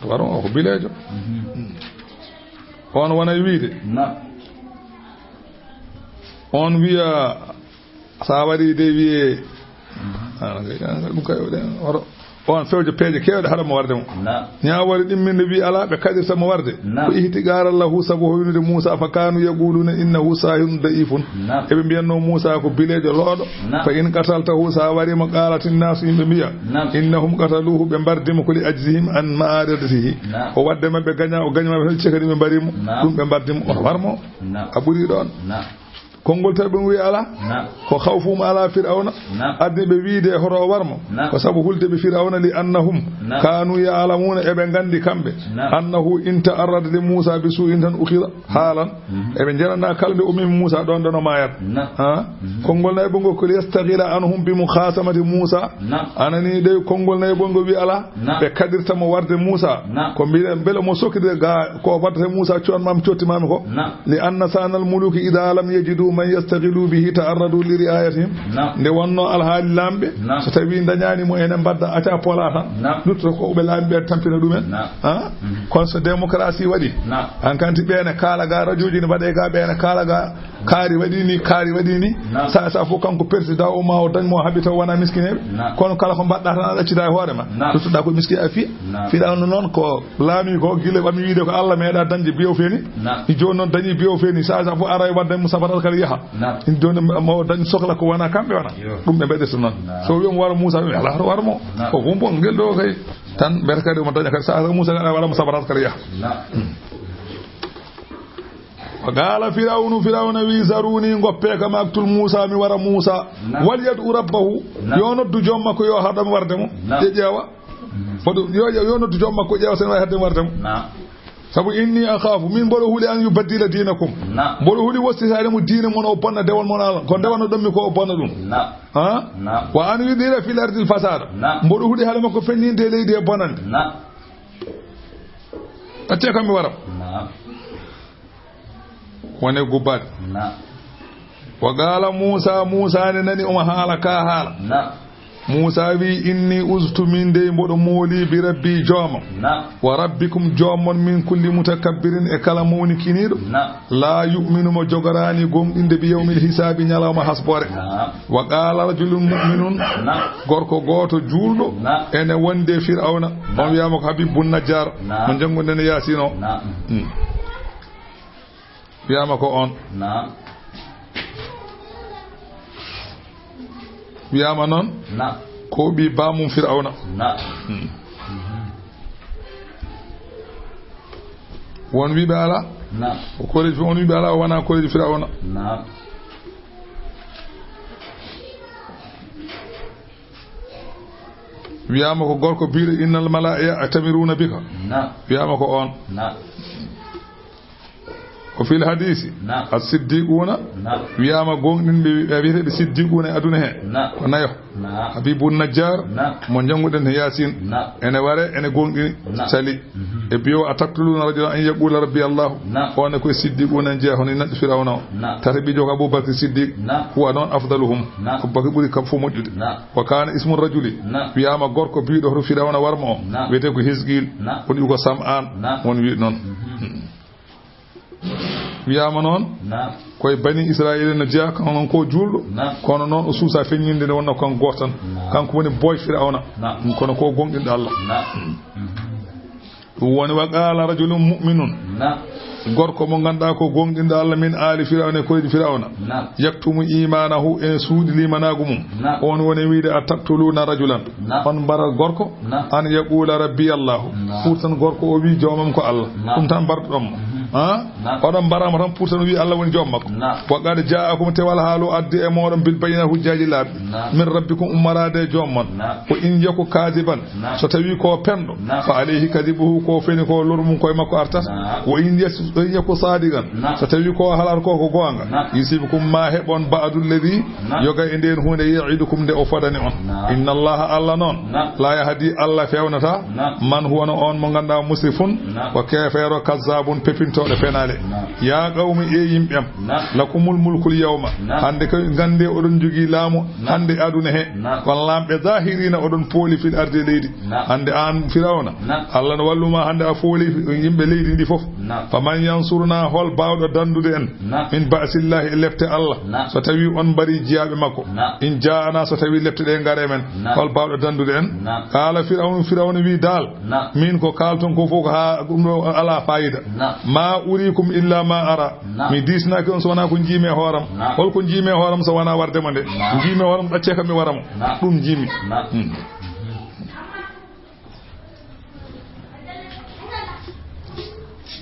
Wara mo ko bileejo. Mhm. On wona e wiide. Naam. On wiya Sa waɗi de wiye, ah, ɗum kay, oɗen, oto, on fewjo peeje keewɗe haɗa mo warde mo. Naam. Ñaawore ɗimminde wi alaa, ɓe kaɗirta mo warde. Naam. Ko ihtiqaaran lahu, sabu hoynude Muusa, fa kaanu yaquluna innahu saahirun da'ifun. Naam. Eɓe mbiyatno Muusa ko bileejo looɗo. Naam. Fa in qataltahu, sa wari mo, qaalat innaasu, yimɓe mbiya. Naam. Innahum qataluhu, ɓe mbardi mo ko li ajzihim an ma'aradatihi. Naam. O wadde maɓɓe gaña, o gaña maɓɓe tan, cekani ɓe mbari mo. Naam. Ɗum ɓe mbardi mo, oto war mo. Naam. A ɓuri ɗoon. Naam. Konngol tawi ɓe wi'i alaa. Naam. Ko khawfuhum ala Fir'awna. Naam. Addi ɓe wiide hoto o war mo. Naam. Ko sabu hulde ɓe Fir'awna li annahum. Naam. Kanu ya'lamuna eɓe nganndi kamɓe. Naam. Annahu in ta'arrada li Musa bi su'in tan ukhidha. Haalan. Mhm. Eɓe njanana kala nde o memi Musa ɗon ɗon o maayat. Naam. Ha? Mhm. Konngol nayi ɓe ngol ko li yastaghila anhum bi mukhasamati Musa. Naam. Anani ɗe konngol nayi ɓe ngol wi alaa. Naam. Ɓe kaɗirta mo warde Muusa. Naam. Ko mbiɗen mbele mo sokkide ga ko waddata Muusa coon maam cotti maami ko. Naam. Li anna sanal muluki ida lam yajidu man yastaghilu bihi ta'arradu li ri'ayatihim. Naam. Nde wonno alhaali laamɓe. Naam. So tawi dañaani mo enen mbadda aca pola tan. Naam. Lutto ko ɓe laamɓe tampina ɗumen. Naam. Ha? Mhm. Kono so démocratie waɗi. Naam. An kanti ɓeene kaala ga radio ji ne mbaɗe ga ɓeene kaala ga. Kaari waɗi ni, kaari waɗi ni. Naam. Sa, sa fof kanko président o ma o dañ mo haɓi taw wona miskineɓe. Naam. Kono kala ko mbaɗɗa tan a ɗaccita e hoore ma. Naam. Luttuɗa ko miskine a fiya. Naam. Fir'awna noon ko laami ko gila ɓami wiide ko Allah meeɗa dañde biyo feeni. Naam. I jooni noon dañi biyo feeni. Sa, sa fof ara e wadde mo safarat kala yaha. Naam. In jooni mo dañ sohla ko wona kamɓe wona. Yo. Ɗum ɓe mbaɗirta noon. Naam. So wiyomo wara Muusa, ɓe ala wara mo. Naam. Ko wumbo ngel ɗo kay. Tan mbete kadi omo daña kadi sa, sa Muusa kala wara mo safarat kala yaha. Naam. Wa qaala Firawnu, Firawna wi, zaruni, ngoppe kam, aktul Muusa, mi wara Muusa. Naam. Wal yad'u rabbahu, naam, yo noddu joom makko, yo haɗam warde mo. Naam. Ƴe ƴeewa. Mhm. Fodde, yo, yo, yo noddu joom makko, ƴeewa sen wawi haɗde warde mo. Naam. Sabu inni akhafu, min mboɗo huli an yubaddila dinakum. Naam. Mboɗo huli wostitaade mo diine mon o bonna dewol mon Allah. Ko ndewanno ɗon mi ko o bonna ɗum. Naam. Ha? Naam. Wa an yudhira fil ardil fasada. Naam. Mboɗo huli haala makko fenninde e leydi e bonande. Naam. Acce kam mi wara. Naam. Wone gubbaade. Naam. Wa qaala Muusa, Muusa ne nani omo haala ka haala. Naam. Muusa wi: "Inni uztu, min dey mboɗo mooli, bi rabbi, joomam, na, wa rabbikum, joomon, min kulli mutakabbirin, e kala mawnikiniiɗo, na, laa yu'minu, mo jogoraani gomɗinde, bi yawmil hisaabi, ñalawma hasboore." Na. Wa qaala rajulun mu'minun, na, gorko gooto juulɗo, na, ene wonde Firawna. Na. On wiyama ko Habib bun Najjar, na, mo jannguɗen e Yaasin o. Na. Hmm. Wiyama ko on. Na. Wiyama noon, na, ko ɓi bamum Firawna. Na. Hmm. Won wiɓe ala. Na. Ko koreji, won wiɓe ala, o wona koreji Firawna. Na. Wiyama ko gorko biiɗo: "Innal malaa'ika ya'tamiruna bika." Na. Wiyama ko on. Na. O fil hadisi. Na. As-siddiquna. Na. Wiyama gonɗinɓe, ɓe wiyeteɓe siddiquna e aduna he. Na. Ko nayo. Na. Habibun Najjar, na, mo jannguɗen he Yaasin. Na. Ene ware, ene gonɗini. Na. Sali. Mhm. E biyo: "A taqtuluna rajulan an yaqula rabbi Allahu." Na. On e koye siddiquna en jeeya hono neɗɗo Firawna o. Na. Tata ɓijo ko Abubakar Siddiq. Na. Huwa noon afdaluhum. Na. Abubakar ɓuri kam fof moƴƴude. Na. Wa kana ismu rajuli. Na. Wiyama gorko biiɗo hoto Firawna warmo o. Na. Wiyete ko Hisqil. Na. Woni ko Sam'an. Na. Won wi noon. Mhm. Wiyama noon, na, koye Bani Israila no jeeya, kono noon ko juulɗo. Na. Kono noon o suusa feññinde nde wonno kan gooto tan. Na. Kanko woni boy Firawna. Na. Kono ko gonɗinɗo Allah. Na. Ɗum woni: "Wa qala rajulun mu'minun." Na. Gorko mo ganduɗa ko gonɗinɗo Allah, "min ali Firawna", e koyɗi Firawna. Na. "Yaktumu imanahu", ene suuɗi limanagu mum. Na. On woni wiide: "A taqtuluna rajulan." Na. On mbara gorko, na, "an yaqula rabbi Allahu." Na. Pourtant gorko o wi joomam ko Allah. Na. Ɗum tan mbarduɗon mo. Mhm. Ha? Na. Oɗon mbaramo tan pourtant wi Allah woni joom makko. Na. "Wa qad ja'akum", tewal haalo addi e moɗon, "bil bayyina", hujjaji laaɓi. Na. "Min rabbikum", ummarade e joom mon. Na. "Wa in yaku kadiban", na, so tawi ko penɗo, na, "fa alayhi kadibuhu", ko feni ko lor mum koye makko artata. Na. "Wa in yas-, in yaku sadiqan", na, so tawi ko haalata ko ko goonga, na, "yusibkum", ma heɓon, "ba'du alladhi", na, yoga e nden hunde, "ya'idukum", nde o fodani on. Na. "Inna Allaha", Allah noon, na, "la yahdi", Allah fewnata, na, "man huwa", no on mo ganduɗa, "musrifun", na, ko keefeero, "kazzabun", pepintoɗo penale. Na. "Ya qawmi", e yimɓe am, na, "lakumul mulkul yawma", na, hande ko gande oɗon jogii laamu, na, hande aduna he. Na. Kon laamɓe zahirina oɗon pooli fil ardi, leydi. Na. Hande an Firawna, na, Allah no walluma, hande a fooli yimɓe leydi ndi fof. Na. "Faman yansuruna", hol bawɗo dandude en? Na. "Min ba'sillahi", e lepte Allah. Na. So tawi on mbari jiyaaɓe makko. Na. "In ja'ana", so tawi lepte ɗe ngare men. Na. Hol bawɗo dandude en? Na. Qala Firawnu, Firawna wi dal. Na. "Min ko kalton ko fof ko ha ɗum ɗo ala fayida. Na. Ma urikum illa ma ara." Na. Mi disnaki on so wona ko jiimi e hooram. Na. Hol ko jiimi e hooram so wona warde mo nde? Na. Jiimi e hooram ɗacce kam mi wara mo. Na. Ɗum jiimi. Na. Hmm.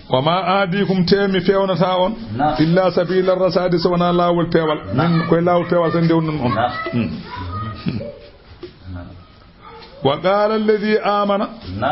"Wa ma ahdikum", te mi fewnata on, na, "illa sabila rasadi", so wona laawol peewal. Na. Min koye laawol peewal tan ndewnan on. Na. Hmm. Na. "Wa qala alladhi amana", na,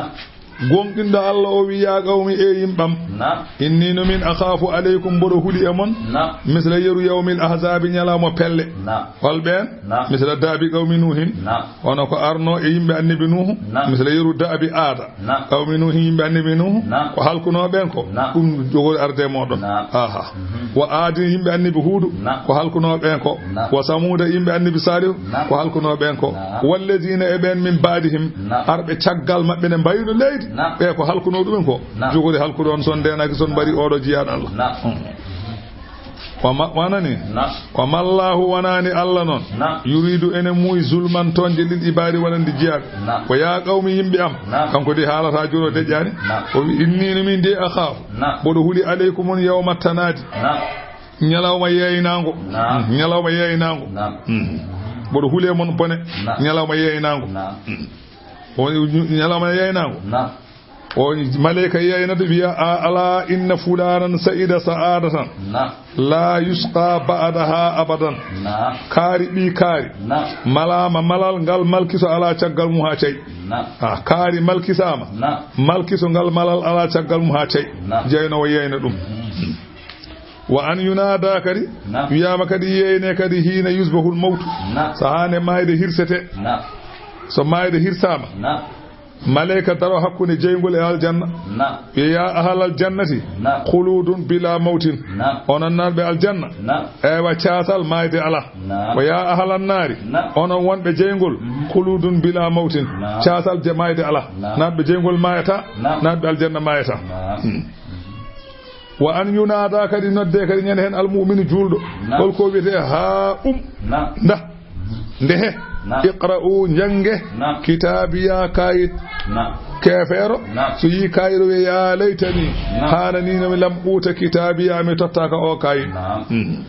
gonɗinɗo Allah o wi: "Ya qawmi", e yimɓam, na, "inni", no min, "akhafu alaykum", mboɗo huli e mon, na, "misla yeru, yawmil ahzabi", ñalawma pelle. Na. Hol ɓen? Na. "Misla da'bi qawmi Nuhin", na, hono ko arno e yimɓe annabi Nuhu. Na. "Misla yeru da'bi Ada", na, "qawmi Nuhin", yimɓe annabi Nuhu. Na. Ko halkuno ɓen ko. Na. Ɗum jogori arde moɗon. Na. Aha. Mhm. "Wa Adin", yimɓe annabi Huudu. Na. Ko halkuno ɓen ko. Na. "Wa Samuda", yimɓe annabi Salihu. Na. Ko halkuno ɓen ko. Na. "Walladina", e ɓen, "min ba'dihim", na, arɓe caggal maɓɓe ne mbayno leydi. Na. Ɓe ko halkuno ɗumen ko. Na. Jogori halkude on son ndenaki son mbari oɗo jiyaɗo Allah. Na. Hmm. Wa ma-, wanani? Na. "Wa mallahu", wonani Allah noon. Na. "Yuridu", ene muuyi, "zulman", toñde, "lil ibadi", wonande jiyaaɓe. Na. "Wa ya qawmi", yimɓe am. Na. Kanko de haalata juro deƴƴani. Na. O wi: "Inni", no min de, "akhafu", na, mboɗo huli, "alaykum", on, "yawma tanadi". Na. Ñalawma yeynango. Na. Mm, ñalawma yeynango. Na. Mm. Mboɗo huli e mon bone. Na. Ñalawma yeynango. Na. Mm. O wi ñalawma yeynango. Na. O maleyka yeynata wiya: "A, ala inna fulanan sa'ida sa'adatan, na, la yusqa ba'daha abadan." Na. Kaari ɓii kaari. Na. Malama malal ngal malkiso ala caggal mum ha cay. Na. A, kaari malkisama. Na. Malkiso ngal malal ala caggal mum ha cay. Na. Jeynowo yeyna ɗum. Mm. Wa an yunada kadi. Na. Wiyama kadi yeyne kadi hina yusbahul mawtu. Na. Sahane mayde hirsete. Na. So mayde hirsama. Na. Malayka daro hakkunde jeyngol e aljanna. Naam. Wiya, "Yaa ahlal jannati, naam, khuludun bila mawtin." Naam. Onon naatɓe aljanna. Naam. Eywa, caasal maayde alaa. Naam. Wa yaa ahlan naari, naam, onon wonɓe jeyngol, mhm, khuludun bila mawtin. Naam. Caasal je maayde alaa. Naam. Naatɓe jeyngol maayata, naam, naatɓe aljanna maayata. Naam. Hmm. Wa an yunaada, kadi nodde kadi ñande heen almu'minu juulɗo. Naam. Hol ko wiyetee? Haa um. Naam. Nda. Ndehe. Naam. Iqra'u, njannge. Naam. Kitaabiya, kaayit. Naam. Keefeero. Naam. So yii kaayit o wiya, "Yaa laytani." Naam. Haananiino mi lam uuta kitaabiya, mi tottaaka o kaayit. Naam. Mhm.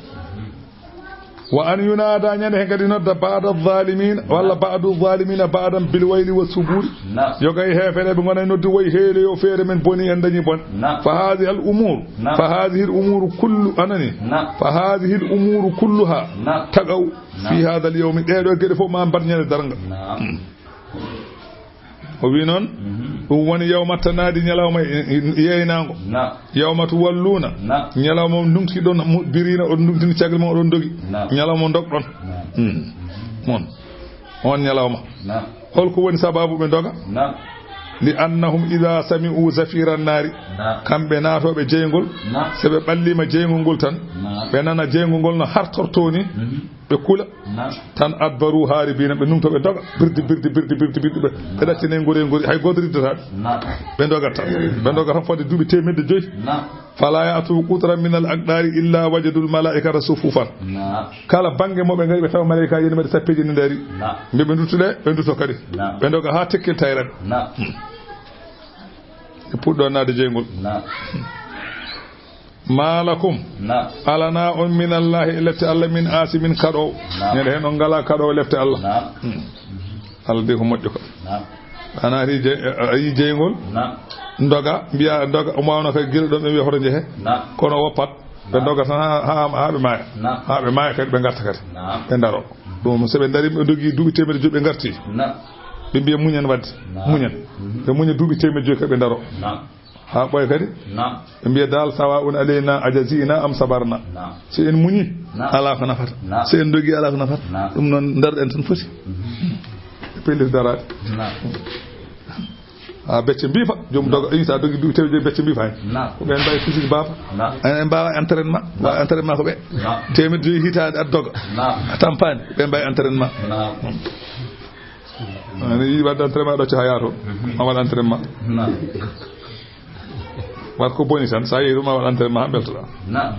Wa an yunaada, ñande heen kadi nodda, ba'da zaalimiina, walla ba'du zaalimiina ba'dan bil wayli wa subuuri. Naam. Yo gay heefereeɓe ngona e noddu, woy heeleyo feere men boni, en dañi bon. Naam. Fa haadihil umuur. Naam. Fa haadihil umuuru kullu, anani. Naam. Fa haadihil umuuru kulluhaa. Naam. Tagaw. Naam. Fi haadal yawmi, ɗee ɗoo geɗe fof ma mbaɗ ñande darnga. Naam. Hmm. O wi noon, mhm, ɗum woni yawma tanaadi, ñalawma e-, e-, yeynaango. Naam. Yawma tuwalluuna, naam, ñalawma on ndumtiɗon, mudbiriina, on ndumtini caggal mon, oɗon ndogi. Naam. Ñalawma on ndogɗon. Naam. Hmm. Mon. On ñalawma. Naam. Holko woni sababu ɓe ndoga? Naam. Li annahum idha sami'u zafiran naari. Naam. Kamɓe naatooɓe jeyngol, naam, so ɓe ɓalliima jeyngol ngol tan, naam, ɓe nana jeyngol ngol no hartortoo ni, mhm, ɓe kula. Naam. Tan adbaru haaribiina, ɓe numto, ɓe doga. Birdi, birdi, birdi, birdi, birdi, ɓe, ɓe ɗaccine ngori e ngori, hay gooto riddata ɓe. Naam. Ɓe doga tan. Ɓe doga tan fodde duuɓi teemedde joyi. Naam. Fala ya'tu qutran min al aqdari illa wajadul malaikata sufufan. Naam. Kala bannge mo ɓe ngari, ɓe tawa malaikaaji ne mbaɗi sappeeji ne ndaari. Naam. Mbi ɓe nduttuɗe, ɓe ndutto kadi. Naam. Ɓe doga haa tekkintayra ɓe. Naam. Ɓe puɗɗo naade jeyngol. Naam. Ma lakum. Naam. Alana on min Allahi e lefte Allah min asimin kaɗoowo. Naam. Ñande heen on ngalaa kaɗoowo lefte Allah. Naam. Hmm. Allah de ko moƴƴo ko. Naam. A naati je-, a yi jeyngol. Naam. Ndoga, mbiya ndoga, o mawno kay gila ɗon ɓe mbiya hoto njehe. Naam. Kono woppat, ɓe, naam, ndoga tan haa, haa, haa ɓe maaya. Naam. Haa ɓe maaya kadi ɓe ngarta kadi. Naam. Ɓe ndaro. Ɗum so ɓe ndarii, ɓe ndogi duuɓi teemedde joyi ɓe ngarti. Naam. Ɓe mbiya muñen wadde. Naam. Muñen. Mhm. Ɓe muña duuɓi teemedde joyi kadi ɓe ndaro. Naam. Haa ɓooya kadi. Naam. Ɓe mbiya dal, sawa'un alayna ajazina am sabarna. Naam. So en muñi, naam, alaa ko nafata. Naam. So en dogi, alaa ko nafata. Naam. Ɗum noon, ndaroɗen tan foti. Mhm. Pellis daraade. Naam. Ha becce mbiifa, joom, naam, doga, in sa dogi duuɓi teemedde joyi, becce mbiifa hen. Naam. Ko ɓen mbawi physique baafa. Naam. En, en mbawa entraînement. Naam. Mbawa entraînement ko ɓe. Naam. Teemedde joyi hitaande aɗa doga. Naam. A tampaani, ko ɓe mbawi entraînement. Naam. Aɗa yiɗi waɗde entraînement, ɗo caaha yaato. Mhm. Ma waɗ entraînement. Naam. Wat ko boni tan, sa yehi ɗum ma waɗ entraînement, ha beltoɗa. Naam.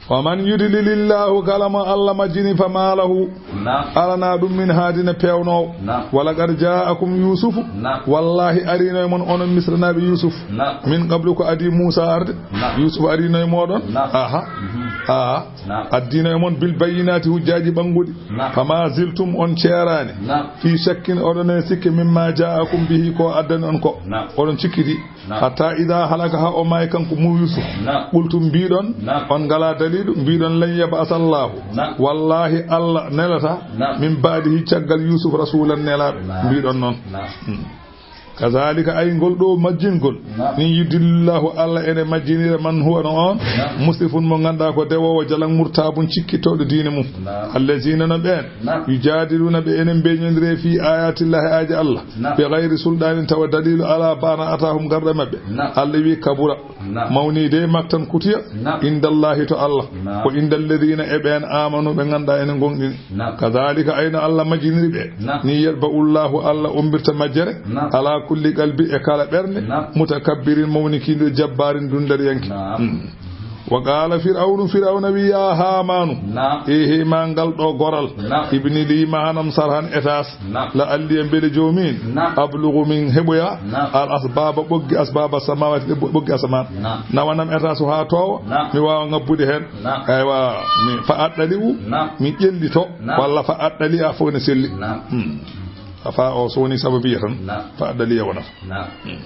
Wa man yudlilillahu, kala mo Allah majjini, fa ma lahu, naam, alana ɗum min haadin peewnoowo. Naam. Wa laqad ja'akum Yusufu, naam, wallahi arino e mon onon Misranaaɓe Yusuf. Naam. Min qablu, ko adii Muusa arde. Naam. Yusuf arino e mooɗon. Naam. Aha. Mhm. Aha. Naam. Addino e mon bil bayyinaati, hujjaaji ɓannguɗi. Naam. Fama ziltum, on ceeraani. Naam. Fi shakkin, oɗon e sikke, mimma ja'akum bihi, ko addani on ko. Naam. Oɗon cikkiti. Naam. Hatta ida halaka, ha o maayi kanko Mu Yusuf. Naam. Qultum, mbiɗon, naam, on ngala dalilu, mbiɗon, lan yab'asa Allahu. Naam. Wallahi Allah nelata, naam, min ba'dihi, caggal Yusuf, rasulan, nelaaɓe. Naam. Mbiɗon noon. Naam. Hmm. Kazalika, ay ngol ɗo majjingol. Naam. Ni yudillillahu, Allah ene majjinira man huwa, no on. Naam. Musrifun, mo ganduɗa ko dewoowo jalan, murtabun, cikkittoɗo diine mum. Naam. Allazina, no ɓen. Naam. Yujadiluna, ɓe enen beñodire, fi ayatillahi, aaji Allah. Naam. Bi gayri sulɗanin, tawa dalilu ala, bana atahum, garɗa maɓɓe. Naam. Allah wi kabura. Naam. Mawni de maktan kutiya. Naam. Indallahi, to Allah. Naam. Ko indalladina, e ɓen, amanu, ɓe ganduɗa ene gonɗini. Naam. Kadhalika, ayno Allah majjiniri ɓe. Naam. Ni yatba'ullahu, Allah umbirta majjere. Naam. Ala kulli qalbi, e kala ɓernde. Naam. Mutakabbirin, mawnikindo, jabbarin, dundariyanke. Naam. Hmm. Wa qala Fir'awnu, Fir'awna wi, ya Hamanu, naam, ehe ma ngal ɗo goral, naam, ibni li, mahanam sarhan, étage, naam, la alliya, mbele joomin, naam, ablugu, min heɓoya, naam, al asbaba, ɓoggi, asbaba samawati, ɓoggi asaman, naam, nawanam étage o ha towa, naam, mi wawa ngabbude hen, naam, aywa, mi fa aɗɗali'u, naam, mi ƴellito, naam, walla fa aɗɗali'a, fof ne selli. Naam. Hmm. Fa o so woni sababiya tan, naam, fa aɗɗali'a wonata. Naam. Hmm.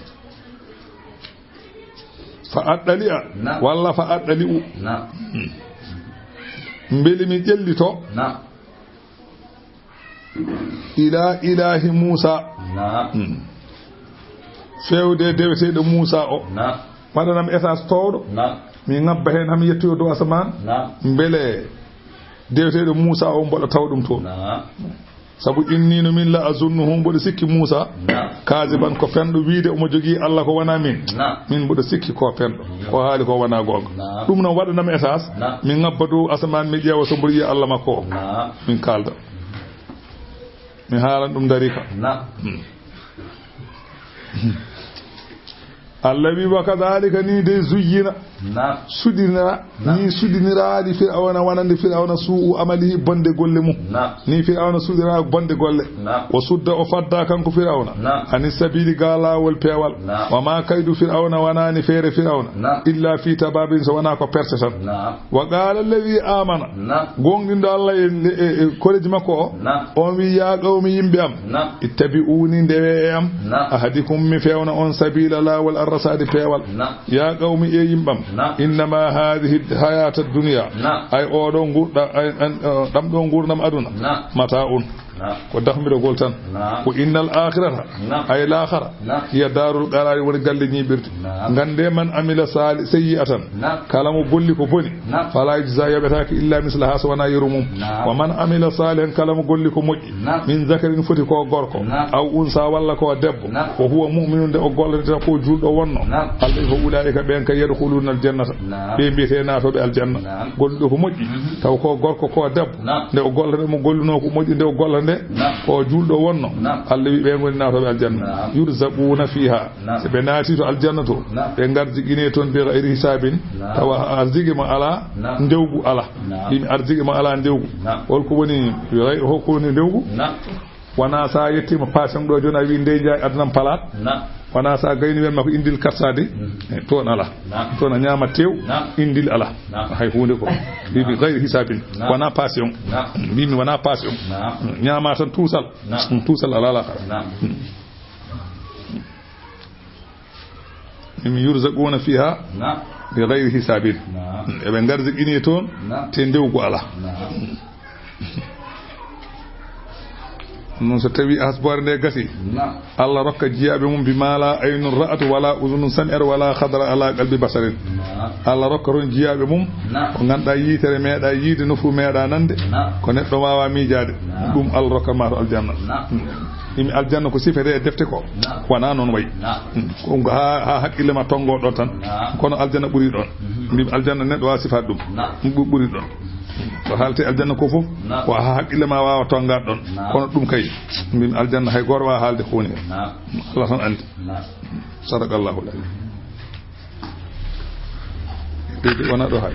Fa aɗɗali'a, naam, walla fa aɗɗali'u. Naam. Hmm. Mbele mi ƴellito. Naam. Ila ilahi Musa. Naam. Hmm. Fewde deweteeɗo Musa o. Naam. Waɗanam étage towɗo. Naam. Mi ngabba heen, hami yettoyo dow asamaan. Naam. Mbele deweteeɗo Musa o mboɗa tawa ɗum toon. Naam. Sabu inni no min la azunnuhu, mboɗo sikki Muusa, naam, kaziban, ko fenɗo, wiide omo jogii Allah ko wonaa min. Naam. Min mboɗo sikki ko fenɗo. Ko haali ko wonaa goonga. Naam. Ɗum noon waɗanam esaas, naam, mi ŋabba dow asamaan, mi ƴeewa so mboɗo yiya Allah makko o. Naam. Min kaalda. Mi haalan ɗum darika. Naam. Hmm. Allah wi, "Wa kadhalika, ni de zuyyina, naam, suɗinira, naam, ni suɗiniraali Fir'awna, wonande Fir'awna, su'u amalihi, bonde golle mum." Naam. Ni Fir'awna suɗinira bonde golle. Naam. "Wa sudda", o fadda kanko Fir'awna. Naam. "Ani sabili", ga laawol peewal. Naam. "Wa ma kaydu Fir'awna", wonaani feere Fir'awna. Naam. "Illa fi tababin", so wonaa ko perte tan. Naam. "Wa qala alladhi amana." Naam. Goonɗinɗo Allah e, e, e koreeji makko o. Naam. On wi, "Ya qawmi, yimɓe am." Naam. "Ittabi'uni, ndewe e am." Naam. "Ahdikum", mi fewna on, "sabila", laawol, "ar-rashadi", peewal. Naam. "Ya qawmi", e yimɓe am. Naam. "Innama hadhihi hayata dunya." Naam. Ay oɗo ngurɗa-, ay, an, uh, ɗam ɗo ngurdam aduna. Naam. "Mata'un." Naam. Ko dahmirogol tan. Naam. "Wa innal akhirata", naam, ay laakhara, naam, "hiya darul qarari", woni galle ñiiɓirde. Naam. Ngannde, "man amila sali-, sayyi'atan", naam, kala mo golli ko boni, naam, "fala yujza", yoɓetaake, "illa mislaha", so wonaa yeru mum. Naam. "Wa man amila salihan", kala mo golli ko moƴƴi, naam, "min zakarin", foti ko gorko, naam, "aw unsa", walla ko debbo, naam, "wa huwa mu'minun", nde o gollata ko juulɗo wonno, naam, Allah wi, "fa ulaika", ɓen kay, "yadkhuluna aljannata", naam, ɓe mbiyete naatooɓe aljanna. Naam. Golluɗo ko moƴƴi, mhm, taw ko gorko ko debbo, naam, nde o gollata, mo golluno ko moƴƴi, nde o gollata nde, naam, ko juulɗo wonno, naam, Allah wi, ɓe ngoni naatooɓe aljanna. Naam. "Yurzaquna fiha." Naam. So ɓe naati to aljanna to, naam, ɓe ngarjigine toon bi ghayri hisabin. Naam. Tawa arziki mo alaa, naam, ndewgu alaa. Naam. Yimi arziki mo alaa ndewgu. Naam. Hol ko woni, hol ko woni ndewgu? Naam. Wonaa so a yettiima paasiyoŋ ɗo jooni, a wi ndey njaay addanam palaat. Naam. Wonaa so a gayni wen ma ko indil karsaade. Mm. Eh, toon alaa. Naam. Toon a ñaama tew, naam, indil alaa. Naam. Hay huunde ko. Naam. Bi ghayri hisabin. Naam. Wonaa paasiyoŋ. Naam. Mbimi wonaa paasiyoŋ. Naam. Ñaama tan tuusal. Naam. Mm, tuusal alaa laakhara. Naam. Mm. Min yurzaquna fiha, naam, bi ghayri hisabin. Naam. Eɓe ngarziqini toon, naam, te ndewgu alaa. Naam. Noon so tawi asboore nde gasi, naam, Allah rokka jiyaaɓe mum bi ma la aynun ra'at wala uzunun sami'at wala khadara ala qalbi basharin. Naam. Allah rokka toon jiyaaɓe mum, naam, ko ngannduɗaa yitere meeɗa yiide, nofru meeɗa nande, naam, ko neɗɗo waawa miijaade. Naam. Ɗum Allah rokka ma to aljanna. Naam. Yimi aljanna ko sifete e defte ko. Naam. Wonaa noon wayi. Naam. Hmm. Ko haa, haa hakkille ma tonngo ɗon tan. Naam. Kono aljanna ɓuri ɗon. Mhm. Mbimi aljanna neɗɗo waawa sifaade ɗum. Naam. Ɗum ɓuri ɗon. Ko haalte aljanna ko fof, naam, ko haa hakkille ma waawa tonngaade ɗon. Naam. Kono ɗum kay, mbimi aljanna hay gooto waawa haalde ko woni. Naam. Allah tan anndi. Naam. Sadaqallahu l-azim. Ɗiɗi wona ɗo hay.